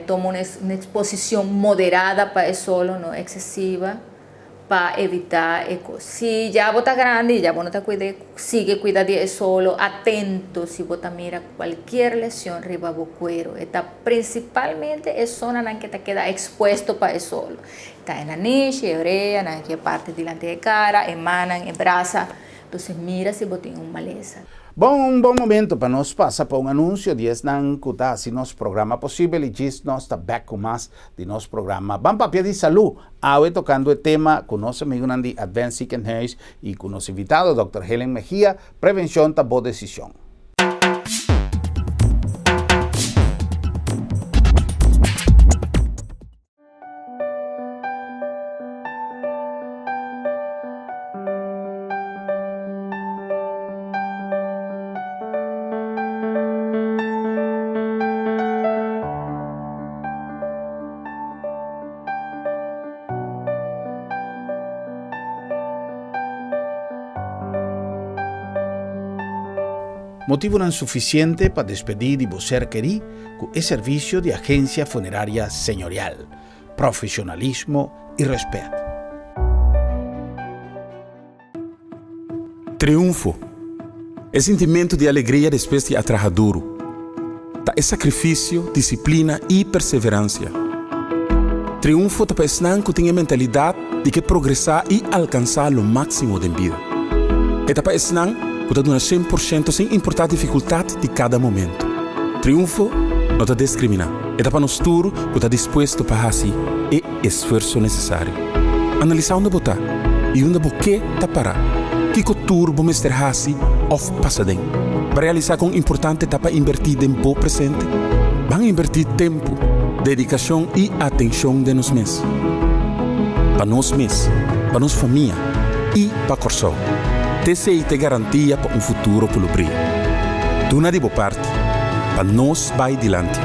tuma un eksposishon moderá pa e solo, no eksesivo, pa evitá e kos. Si ya bo ta grandi, ya bo no ta kuida, sigui kuida di e solo, atento si bo ta mira kualke leshon riba bo kueru. Ta prinsipalmente e zonanan ku ta keda ekspuesto pa e solo. Ta na nanishi, orea, na e parti dilanti di kara, e mannan, e brasa. Anto, mira si bo tin un malesa. Bon, un bon momento pa nos pasa pa un anunsio di esnan ku ta hasi nos programa posibel i djis nos ta bèk ku mas di nos programa Ban Papia di Salú, awe tokando e tema ku nos amigunan di Advent Ziekenhuis i ku nos invitado Dòkter Helen Mejia, Prevenshon ta bo desishon. Motibunan sufisiente pa despedí di bo ser kerí ku e servisio di Agensia Funeraria Señorial, profesionalismo i rèspèt. Triunfo, E sintimentu di alegria despues di a traha duru. Ta e sakrifisio, disiplina i perseveransia. Triunfo ta pa esnan ku tin e mentalidat di ke progresá i alkansá lo máksimo den bida. E ta pa esnan ku ta duna 100% sin importá difikultat di kada momentu. Triunfo no ta deskriminá, e ta pa nos tur ku ta dispuesto pa hasi e esfuerso nesesario. Analisá unda bo ta i unda bo ke ta pará. Kiko tur bo mester hasi òf pasa den? Bo a realisá kon importante ta pa inbertí den bo presente? Ban inbertí tempu, dedikashon i atenshon den nos mes. Pa nos mes, pa nos famia i pa Kòrsou. T'esei ta e garantia pa un futuro ku lo bria. Duna di bo parti pa nos bai dilanti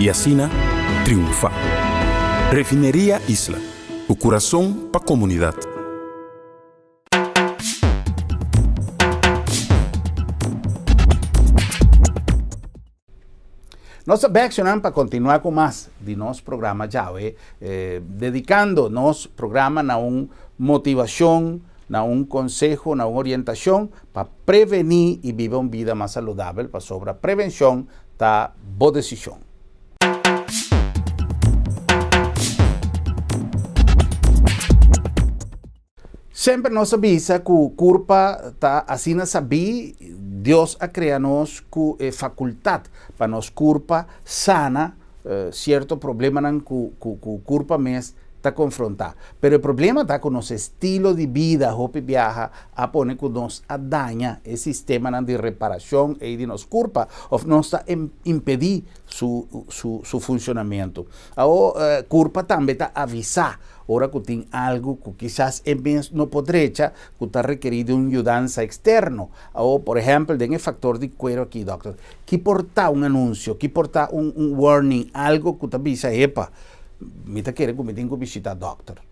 i asina triunfá. Refineria Isla, ku kurason pa komunidat. Nos ta bek shonnan pa kontinuá ku mas di nos programa djawe, dedikando nos programa na un motivashon, na un konseho, na un orientashon pa prevení i biba un bida mas saludabel, pasobra prevenshon ta bo desishon. Semper nos a bisa ku kurpa ta asina sabí, Dios a krea nos ku e fakultat pa nos kurpa sana sierto problemanan ku ku kurpa mes ta konfrontá. Pero e problema ta ku nos estilo di bida hopi biaha a pone ku nos a daña e sistemanan di reparashon ei di nos kurpa òf nos ta impedí su su su funshonamentu. Awor kurpa tambe ta avisá Ora ku tin algu ku kisas e mes no por drecha, ku ta rekerí di un yudansa eksterno. Awor, por ehèmpel, den e faktor di kuero aki, dòkter, ki por ta un anunsio, ki por ta un un warning, algu ku ta bisa, Epa, mi ta kere ku mi tin ku bishitá dòkter.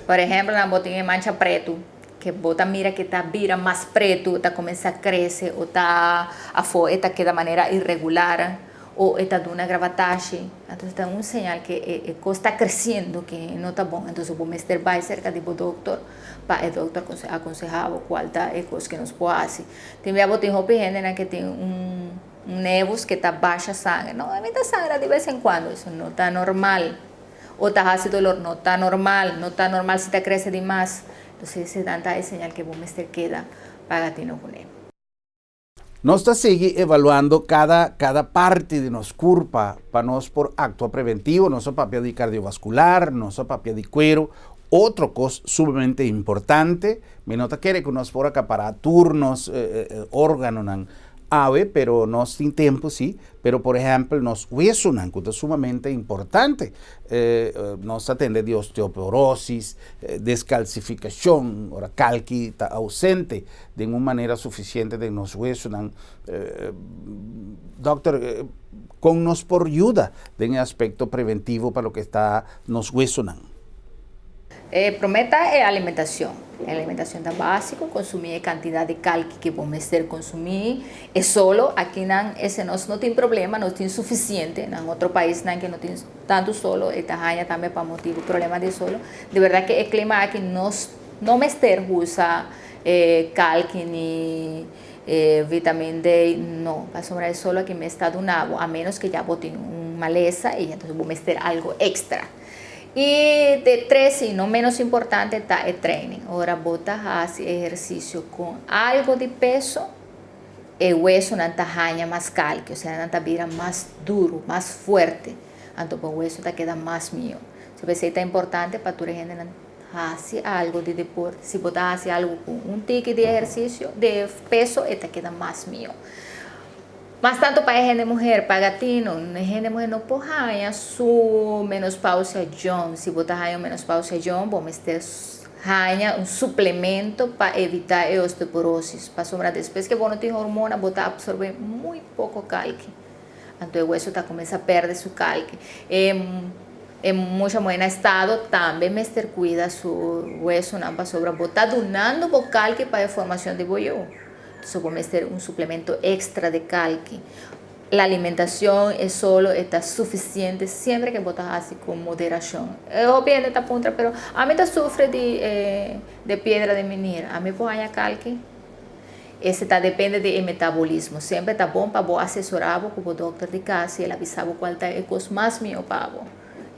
Por ehèmpel, nan bo tin e mancha pretu, ke bo ta mira ke ta bira mas pretu, ta kuminsá krese o ta afó e ta keda manera iregular. O e ta duna gravatashi, entonces ta un señal ke e kos ta kresiendo ke no ta bon, entonces bo mester bai serka di bo dokter pa e dokter akonseha bo kual ta e kos ke nos por hasi. Tin bia bo tin hopi hendenan ke tin un nevus ke ta basha sanger, no mi ta sangra di bes en kuando, eso no ta normal, o ta hasi dolor, no ta normal, no ta normal si ta krese di mas, entonces esenan ta e señal ke bo mester keda paga tino kuné. Nos ta sigui evaluando kada kada parti di nos kurpa pa nos por aktua preventivo. Nos a papia di kardiovaskular, nos a papia di kueru. Otro kos sumamente importante, mi no ta kere ku nos por akapará tur nos órganonan awe, pero nos tin tempu si, pero por ehèmpel nos wesunan ku ta sumamente importante. Nos ta tende di osteoporosis, deskalsifikashon, ora kalki ta ausente. Den un manera sufisiente den nos huesonan. Dòkter, kon nos por yuda den e aspekto preventivo pa loke ta nos huesonan? E promé ta e alimentashon. E alimentashon ta básiko, konsumí e kantidat di kalki ke bo mester konsumí. E solo, akinan ese nos no tin problema, nos tin sufisiente. Nan otro paisnan ke no tin tantu solo e ta haña tambe pa motibu problema di solo. Di bèrdat ke e klima aki nos no mester usa E kalki ni e vitamin D no, pasobra e solo aki mes ta duna bo, a menos ke ya bo tin un malesa i entonces bo mester algo extra. I de tres i no menos importante ta e training. Ora bo ta hasi ehersisio kon algo di peso. E wesonan ta haña mas kalki, osea nan ta bira mas duru, mas fuerte, anto bo weso ta keda mas mihó. So p'esei ta importante pa tur e hendenan hasi algu di deporte. Si bo ta hasi algu ku un tiki di ehersisio, di peso, e ta keda mas mihó. Mas tantu pa e hende muher, paga tino, e hende muher no por haña su menospausia jong. Si bo ta haña un menospausia jong, bo mester haña un suplemento pa evitá e osteoporosis. Pasobra despues ke bo no tin hormona, bo ta apsorbé muy poko kalki. Anto e weso ta kuminsá pèrdè su kalki. E e mucha muhé na estado tambe mester kuida su wesonan pasobra bo ta dunando bo kalki pa e formashon di bo yu. So bo mester un suplemento extra di kalki. La alimentacion e solo e ta suficiente siempre ke bo ta haci cu moderacion. E hopi hende ta puntra pero ami ta sufri di di piedra di mi nir, ami por haña kalki? Ese ta depende di e metabolismo. Semper ta bon pa bo asesora bo cu bo dokter di cas y el a bisa bo cual ta e cos mas miho pa bo.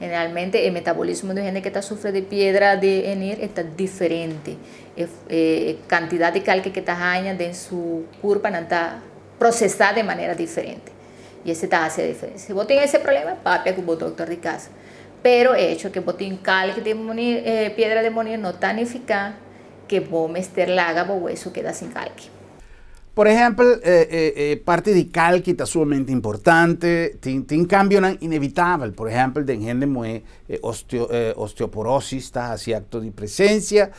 Generalmente e metabolismo di un hende ke ta sufri di piedra di e nir e ta diferente. E e kantidat di kalke ke ta haña den su kurpa nan ta prosesá den manera diferente. I esei ta hasi e diferensia. Si bo tin ese problema, papia ku bo dokter di kas. Pero e hecho ke bo tin kalke di monir, piedra di monir no ta nifiká ke bo mester laga bo wesu keda sin kalke. Por ehèmpel, e parti di kalki ta sumamente importante, tin tin kambionan inevitabel, por ehèmpel den hende muhé e osteoporosis ta hasi akto di presensia,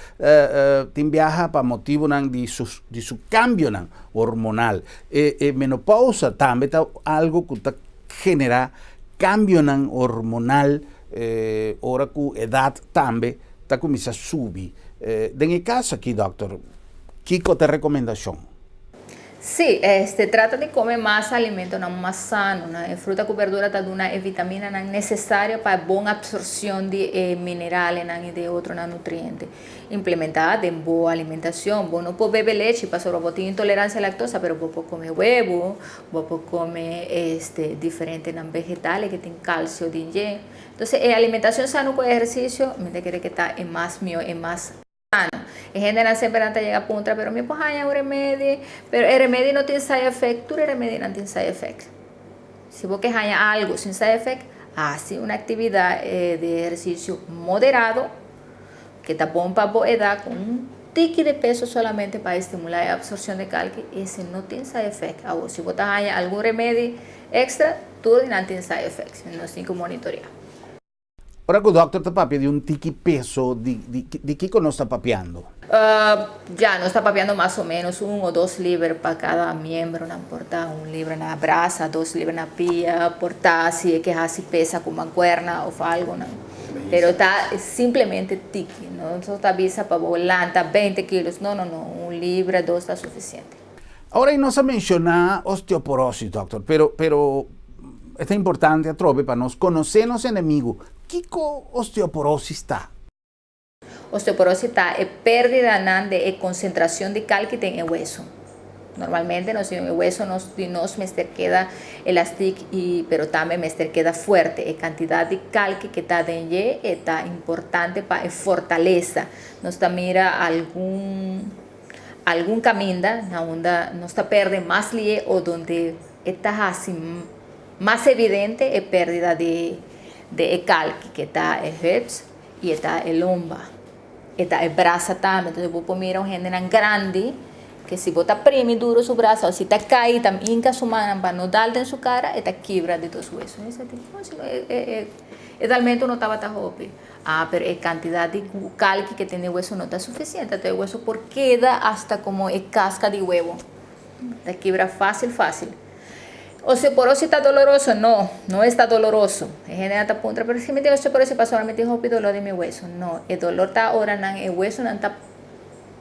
tin biaha pa motibunan di su di su kambionan hormonal. E e menopousa tambe ta algu ku ta generá kambionan hormonal ora ku edat tambe ta kuminsá subi. Den e kaso aki dòkter, Kiko ta rekomendashon? Sí, este trata di kome mas alimentonan mas sano. Nan e fruta ku berdura ta duna e vitaminanan nesesario pa e bon apsorshon di e mineralenan i di e otronan nutriente. Implementá den bo alimentashon. Bo no por bebe lechi pasobra bo tin intoleransia laktosa, pero bo por kome webu, bo por kome este diferentenan vegetales ke tin kalsio den dje. Entonces e alimentashon sano ku ehersisio mi ta kere ke ta e mas mihó, e mas. Sano. E hendenan semper nan ta yega puntra, pero mi por haña un remedi, pero e remedi no tin side effect, tur e remedinan tin side effect. Si bo ke haña algu sin side effect, hasi un aktividat di ehersisio moderado, ke ta bon pa bo edat, ku un tiki di peso solamente pa estimulá e absorshon di kalki, ese no tin side effect. Awor, si bo ta haña algun remedi ekstra, tur di nan tin side effect, nos tin ku monitoreá. Ora ku dòkter ta papia di un tiki peso, di di di kiko nos ta papiando? Ya, nos ta papiando mas o ménos un o dos liber pa kada miembronan por ta. Un liber na brasa, dos liber na pia, por ta si e ke hasi pesa ku mankuerna òf algonan. Pero ta simplemente tiki, no nos ta bisa pa bo lanta beinti kilos, no, no, no, un libra, dos ta sufisiente. Ora i nos a menshoná osteoporosis, dòkter, pero, pero e ta importante atrobe pa nos konosé nos enemigu. Kiko osteoporosis ta? Osteoporosis ta e pérdidanan den e konsentrashon di kalki den e wesu. Normalmente nos e wesu nos di nos mester keda elastik i pero tambe mester keda fuerte. E kantidat di kalki ke ta den dje e ta importante pa e fortalesa. Nos ta mira algun. Algun caminda na unda nos ta perde mas lie o donde e ta haci mas evidente e perdida di e kalki ke ta e heups y e ta e lomba, e ta e brasa tambe. Entonces bo por mira un hendenan grandi ke si bo ta primi duro su brasa o si ta cay ta hinca su mannan pa no dal den su cara e ta kibra di dos hueso. E dalmento no tabata hopi. Ah, pero e cantidad di kalki ke tin den hueso no ta suficiente, entonces e hueso por keda hasta como e casca di huevo. Ta kibra fácil fácil. Osteoporosis ta doloroso? No, no esta doloroso. E hendenan ta puntra, pero si mi tin osteoporosis pasobra mi tin hopi dolor den mi hueso. No, e dolor ta ora nan e huesonan ta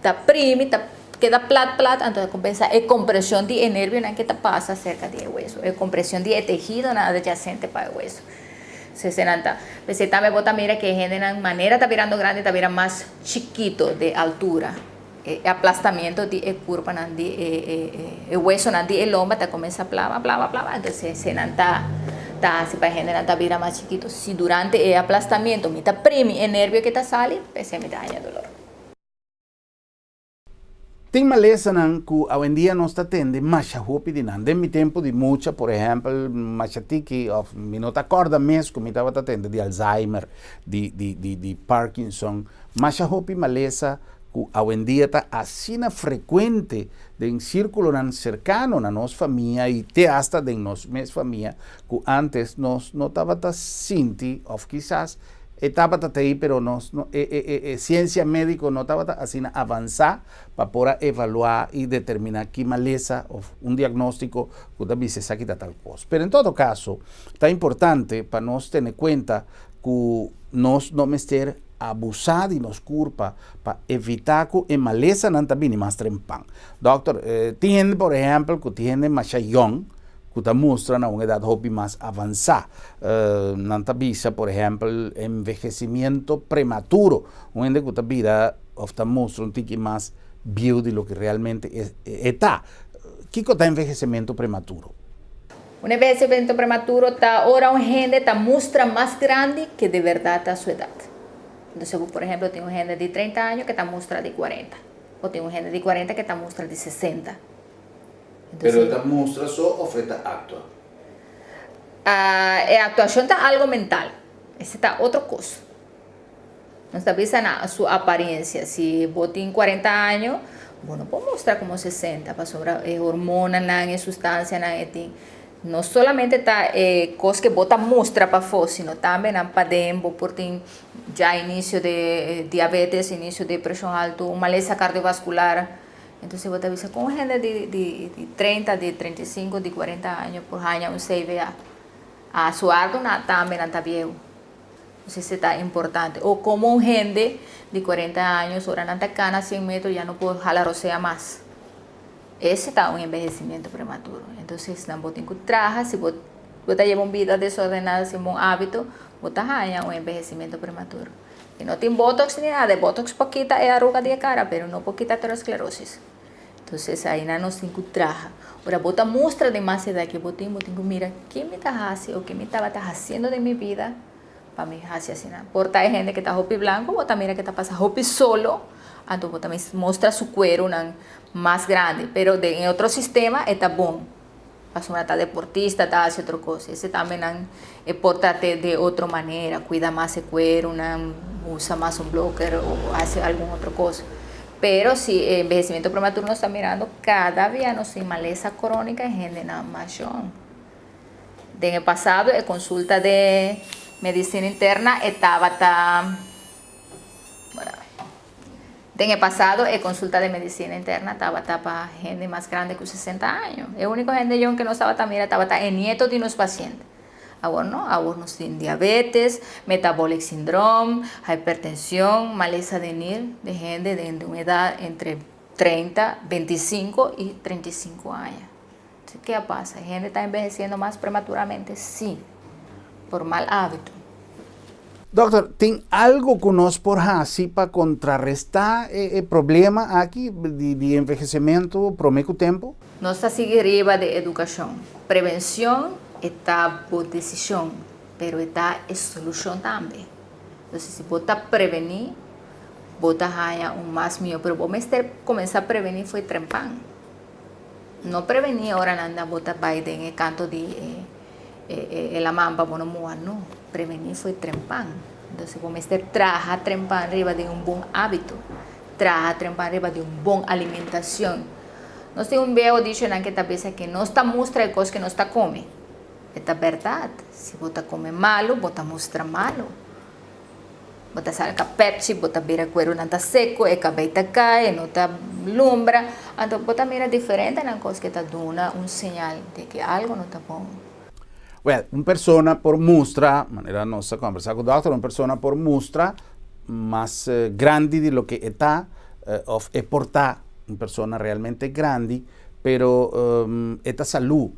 ta primi, ta keda plat plat, anto ta compensa e compresion di e nervionan ke ta pasa cerca di e hueso, e compresion di e tehidonan adyacente pa e hueso. Sese nan ta. P'esei tambe bo ta mira ku e hendenan manera ta birando grandi ta bira mas chikito di altura. E aplastamiento di e kurpanan di e wesonan di e lomba ta kuminsá plama plama plama entonces esei nan ta ta hasi pa e hendenan ta bira mas chikito. Si durante e aplastamiento mi ta primi e nervio ke ta sali p'esei mi ta haña dolor. Tin malesanan ku awendia nos ta tende masha hopi di nan. Den mi tempu di mucha, por ehèmpel, masha tiki òf mi no ta kòrda mes ku mi tabata tende di Alzheimer, di di di di Parkinson. Masha hopi malesa ku awendia ta asina frekuente den sírkulonan serkano na nos famia i te asta den nos mes famia ku ántes nos no tabata sinti òf kisas E tabata ta ei pero nos no e e e e siensia médiko no tabata asina avansá pa por a evaluá i determiná ki malesa òf un diagnóstiko ku ta bisa esaki ta tal kos. Pero en todo kaso ta importante pa nos tene kuenta ku nos no mester abusá di nos kurpa pa evitá ku e malesanan ta bini mas trempan. Dòkter, tin hende por ehèmpel ku tin hende masha yòn ku ta mustra na un edat hopi mas avansá. Nan ta bisa, por ehèmpel, envehesimiento prematuro, un hende ku ta bira òf ta mustra un tiki mas bieu di loke realmente e ta. Kiko ta envehesimentu prematuro? Un envehesimentu prematuro ta ora un hende ta mustra mas grandi ke di bèrdat ta su edat. Entonces bo por ehèmpel tin un hende di treinta aña ke ta mustra di kuarenta, o tin un hende di kuarenta ke ta mustra di sesenta. Pero e ta mustra so of e ta actua? E actuacion ta algo mental. Ese ta otro cos. Nos ta bisa na su apariencia. Si bo tin cuarenta año, bo no por mustra como sesenta pasobra e hormonanan, e sustancianan e tin. No solamente ta e cos ke bo ta mustra pafó, sino tambe nan paden bo por tin ya inicio de diabetes, inicio de presion alto, un malesa cardiovascular. Entonces bo ta bisa con un hende di di treinta, di treinta i sinku, di kuarenta aña por haña un CVA? A su algu nan tambe nan ta bieu. Entonces esei ta importante. O como un hende di kuarenta años ora nan ta kana sien metro ya no por hala rosea mas. Ese ta un envejecimiento prematuro. Entonces nan bo tin ku traha si bo bo ta lleva un bida desordenada sin bon hábito bo ta haña un envejecimiento prematuro. E no tin botox ni nada, e botox por kita e aruga di e cara, pero no por kita aterosclerosis. Entonces aina nos tin cu traha. Ora bo ta mustra den mas edad ke bo tin, bo tin cu mira ke mi ta haci o ke mi tabata haciendo den mi bida pa mi haci asina. Por ta e hende ke ta hopi blanco, bo ta mira ke ta pasa hopi solo, anto bo ta mustra su cueronan mas grandi, pero den e otro sistema e ta bon. Pasobra ta deportista, ta hasi otro kos. Ese tambe nan e por trat'é de otro manera, kuida mas e kueru, nan usa mas un bloker o hasi algun otro kos. Pero si e envejecimiento prematuro nos ta mirando kada bia nos tin malesa krónika e hendenan mas yòn. Den e pasado e konsulta de medisina interna e tabata. Den e pasado e konsulta de medisina interna tabata pa hende mas grande ku sesenta año. E úniko hende yòn ke nos tabata mira tabata e nieto di nos pasiente. Awor no, awor nos tin diabetes, metabolic syndrome, hypertension, malesa de nir de hende den un edat entre treinta, bintisinko i treinta i sinku aña. Ke a pasa? E hende ta envehesiendo mas prematuramente? Sí, por mal hábito. Dokter, tin algo ku nos por hasi pa kontrarestá e problema aki di envehesimentu promé ku tempu? Nos ta sigui riba di edukashon. Prevenshon e ta bo desishon, pero e ta e solushon tambe. Entonces si bo ta prevení, bo ta haña un mas mihó, pero bo mester kuminsá prevení fo'i trempan. No prevení ora nan ta bo ta bai den e kanto di e laman pa bo no muha, no. Prevení fo'i trempan. Entonces bo mester traha trempan riba di un bon hábito, traha trempan riba di un bon alimentacion. Nos tin un vieho dichonan ke ta bisa ke nos ta mustra e kos ke nos ta kome. E ta bèrdat, si bo ta kome malu, bo ta mustra malu. Bo ta salka Pepsi, bo ta bira kuerunan ta seko, e kabei ta kai, e no ta lumbra. Anto bo ta mira diferentenan kos ke ta duna un señal de ke algo no ta bon. Wèl, un persona por mustra, manera nos a kòmbersá ku dòkter, un persona por mustra mas grandi di loke e ta òf e por ta un persona realmente grandi, pero e ta salú.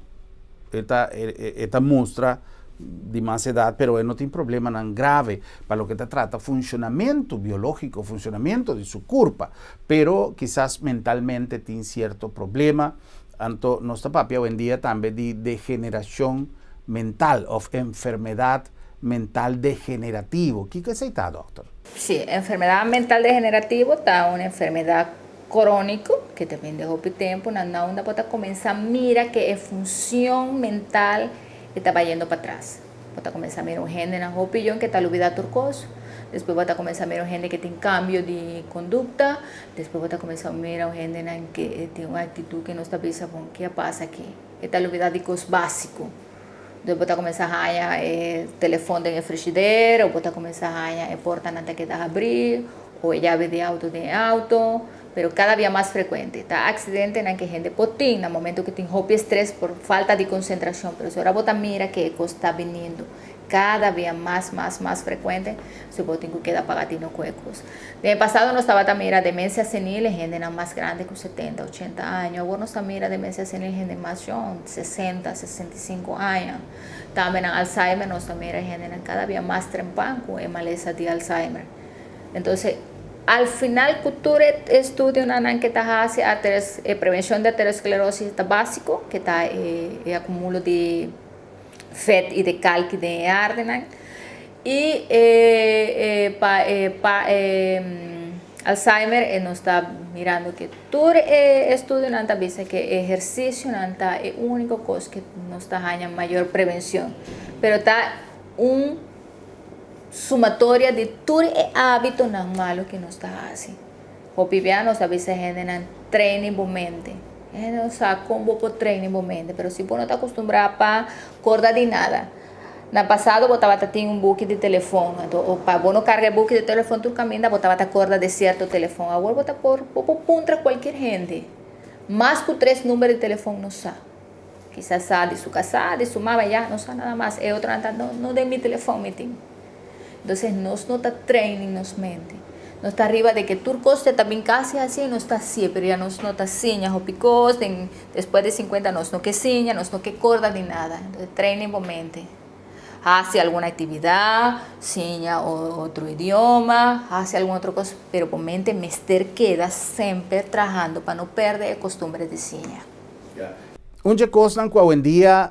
E ta e ta mustra di mas edat pero e no tin problemanan grave pa loke ta trata funshonamentu biológiko, funshonamentu di su kurpa, pero kisas mentalmente tin sierto problema. Anto nos ta papia awendia tambe di degenerashon mental òf enfermedat mental degenerativo. Kiko esei ta, dòkter? Sí, enfermedat mental degenerativo ta un enfermedat. króniko, ku ta bin di hopi tempu, na unda bo ta kuminsá mira ku e funshon mental e ta bayendo patras. Bo ta kuminsá mira un hendenan hopi yòn ku ta lubidá tur kos, despues bo ta kuminsá mira un hende ku tin kambio di kondukta, despues bo ta kuminsá mira un hendenan ku tin un aktitut ku nos ta bisa, bon, ke a pasa aki? E ta lubidá di kos básiko. Despues bo ta kuminsá haña e telefòn den e frishider, o bo ta kuminsá haña e portanan ta keda habrí, o e yabi di outo den e outo, pero kada bia mas frekuente. Ta aksidentenan ku hende por tin na momento ku tin hopi estres por falta di konsentrashon, pero si ora bo ta mira ku e kos ta biniendo kada bia mas, mas, mas frekuente, si bo tin ku keda paga tino ku e kos. Den e pasado nos tabata mira demensia senil e hendenan mas grandi ku 70, 80 aña. Awor nos ta mira demensia senil hende mas yòn, 60, 65 aña. Tambe nan Alzheimer nos ta mira hendenan kada bia mas trempan ku e malesa di Alzheimer. Entonces, al final ku tur e estudionan ke ta hasi e prevenshon di aterosclerosis ta básiko, ke ta e akumulo di vet i di kalki den e ardenan. I e pa e pa e Alzheimer e nos ta mirando ke tur e estudionan ta bisa ke ehersisionan ta e úniko kos ke nos ta haña mayor prevenshon. Pero ta un sumatoria di tur e hábitonan malu ke nos ta hasi. Hopi bia nos ta bisa hendenan traini bo mente. E hende no sa kon bo por traini bo mente, pero si bo no ta akustumbrá pa korda di nada. Na pasado bo tabata tin un buki di telefon, anto pa bo no karga e buki di telefon tur kaminda bo tabata korda di sierto telefon. Awor bo ta por bo por puntra kualkier hende. Mas ku tres number di telefon no sa. Kisas sa di su kasá, di su mama, ya, no sa nada mas. E otronan ta, no, no den mi telefon mi tin. Entonces nos no ta training nos mente. Nos ta riba de ke tur kos te ta bin kasi hasi, nos ta hasié, pero ya nos no ta siña hopi kos, den despues di 50 nos no ke siña, nos no ke korda di nada. Entonces training bo mente. Hasi algun aktividat, siña otro idioma, hasi algun otro kos, pero bo mente mester keda semper trahando pa no pèrdè e kostumbre di siña. Un dje kosnan ku awendia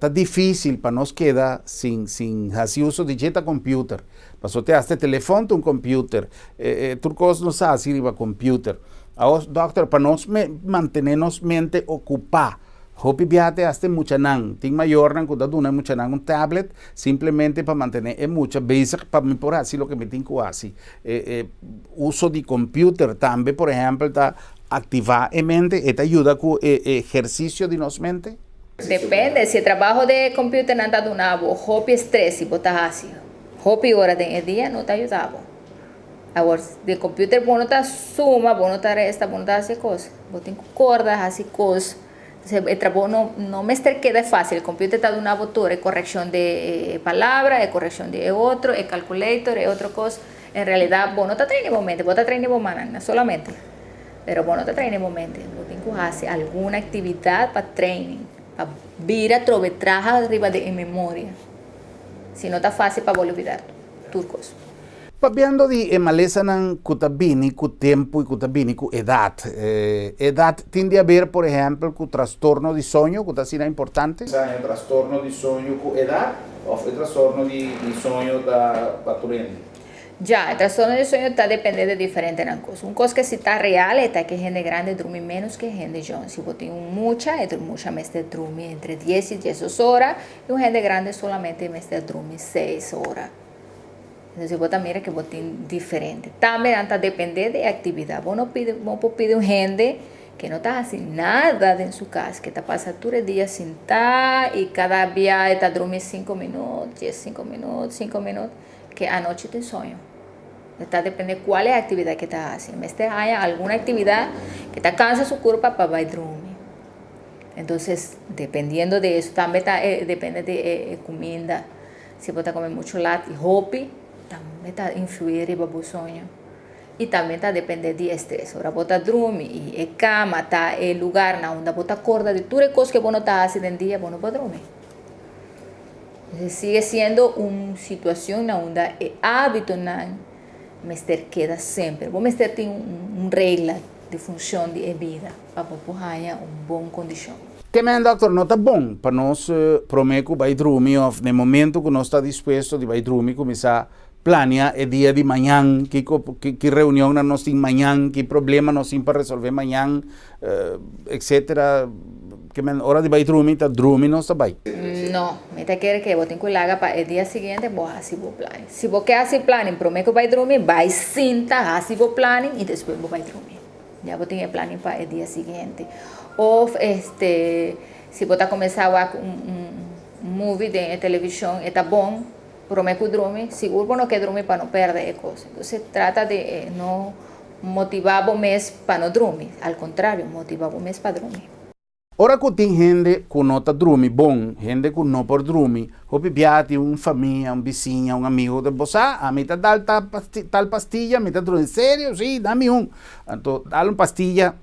ta difísil pa nos keda sin sin hasi uso di dje ta computer. Pasobra te hasta e telefòn ta un computer. Tur kos nos sa hasi riba computer. Awor dòkter pa nos mantené nos mente okupá hopi biaha te hasta e muchanan. Tin mayornan ku ta duna e muchanan un tablet simplemente pa mantené e mucha bezig pa mi por hasi loke mi tin ku hasi. Uso di computer tambe por ehèmpel ta Aktivá e mente, e ta yuda ku e ehersisio di nos mente? Depende, si e trabaho den e computernan ta duna bo hopi stres i bo ta hasi hopi ora den e dia, no ta yuda bo. Awor, den computer bo no ta suma, bo no ta resta, bo no ta hasi e kos. Bo tin ku korda hasi kos. Entonces, e trabou no no mester keda fácil. E computer ta duna bo tur, e korekshon di e palabra, e korekshon di e otro, e calculator, e otro kos. En realidad bo no ta traini bo mente, bo ta traini bo mannan solamente. Pero bo no ta traini bo mente. Bo tin ku hasi algun aktividat pa training, pa bira atrobe traha riba di e memoria. Si no ta fásil pa bo lubidá tur kos. Papiando di e malesanan ku ta bini ku tempu i ku ta bini ku edat. Edat tin di haber por ehèmpel ku trastorno di soño ku ta asina importante? Sa e trastorno di soño ku edat òf e trastorno di soño ta pa tur hende? Ya, e trastorno di soño ta depende di diferentenan kos. Un kos ke si ta real e ta ke hende grandi drumi ménos ke hende yòn. Si bo tin un mucha, e mucha mester drumi entre dies i diesdos ora i un hende grandi solamente mester drumi seis ora. Entonces bo ta mira ke bo tin diferente. Tambe nan ta depende di e aktividat. Bo no pidi, bo por pidi un hende ke no ta hasi nada den su kas, ke ta pasa tur e dia sintá i kada bia e ta drumi sinku minut, djes sinku minut, sinku minut, ke anochi tin soño. E ta depende kual e aktividat ke ta hasi. Mester haña algun aktividat ke ta kansa su kurpa pa bai drumi. Entonces dependiendo di eso tambe ta depende di e kuminda. Si bo ta kome muchu lat i hopi, tambe ta influí riba bo soño. I tambe ta dependé di e stres. Ora bo ta drumi i e kama ta e lugar na unda bo ta korda di tur e kos ke bo no ta hasi den dia, bo no por drumi. Entonces sigue siendo un situacion na unda e hábitonan mester keda semper. Bo mester tin un regla di funcion di e bida pa bo por haña un bon condicion. Te men dokter, no ta bon pa nos prome ku bai drumi of na e momento ku nos ta dispuesto di bai drumi kuminsá Plania e dia di mañan, kiko ki reunionnan nos tin mañan, ki problema nos tin pa resolve mañan, etcetera. Ke men ora di bai drumi ta drumi nos ta bai. No, mi ta kere ke bo tin ku laga pa e dia siguiente bo hasi bo planning. Si bo ke hasi planning prome ku bai drumi, bai sinta hasi bo planning i despues bo bai drumi. Ya bo tin e planning pa e dia siguiente. Of este si bo ta kuminsá wak un movie den e televishon e ta bon. Prome ku drumi, sigur bo no ke drumi pa no perde e kos. Entonces trata di no motiva bo mes pa no drumi, al kontrario, motiva bo mes pa drumi. Ora ku tin hende ku no ta drumi bon, hende ku no por drumi, hopi bia tin un famia, un bisiña, un amigu ku ta bo sa, ami ta dal tal pastilla, mi ta drumi. Serio? Si, dami un. Anto dal un pastilla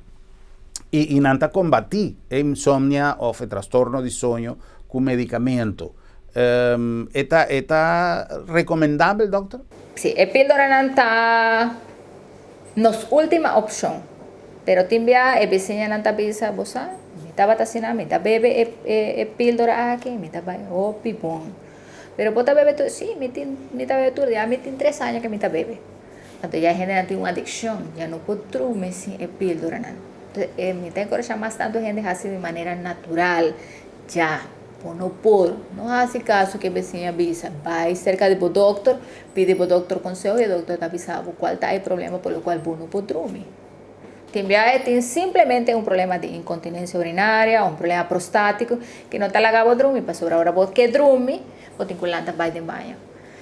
i nan ta kombati e insomnia òf e trastorno di soño ku medikamento. E ta e ta recomendabel dokter? Si, e pildoranan ta nos ultima opcion, pero tin bia e bisiñanan ta bisa, bo sa, mi tabata asina, mi ta bebe e e pildora aki, mi ta bai hopi bon. Pero bo ta bebe tur? Si, mi tin mi ta bebe tur dia, mi tin tres aña ke mi ta bebe. Anto ya e hendenan tin un adiccion, ya no por drumi sin e pildoranan. Entonces mi ta encoracha mas tanto hende haci di manera natural, ya. Bo no por no hasi kaso ku e besiña bisa. Bai serka di bo dokter, pidi bo dokter konseho i e dokter ta bisa bo kual ta e problema por lo kual bo no por drumi. Tin biaha e tin simplemente un problema di inkontinensia urinaria o un problema prostatiko ku no ta laga bo drumi pasobra ora bo ke drumi bo tin ku lanta bai den baño.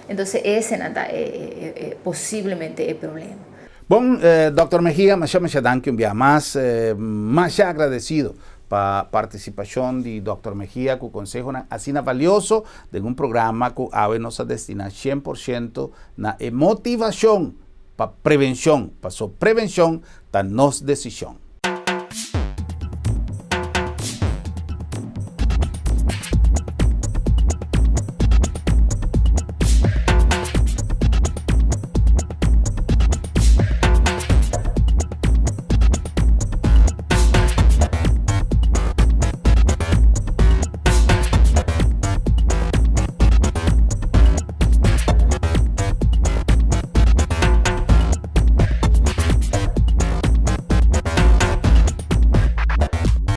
Entonces esenan ta e posiblemente e problema. Bon, Dòkter Mejia, masha masha danki un bia mas. Masha agradesido pa partisipashon di Dòkter Mejia ku konsehonan asina valioso den un programa ku awe nos a destiná 100% na e motivashon pa prevenshon, paso prevenshon ta nos desishon.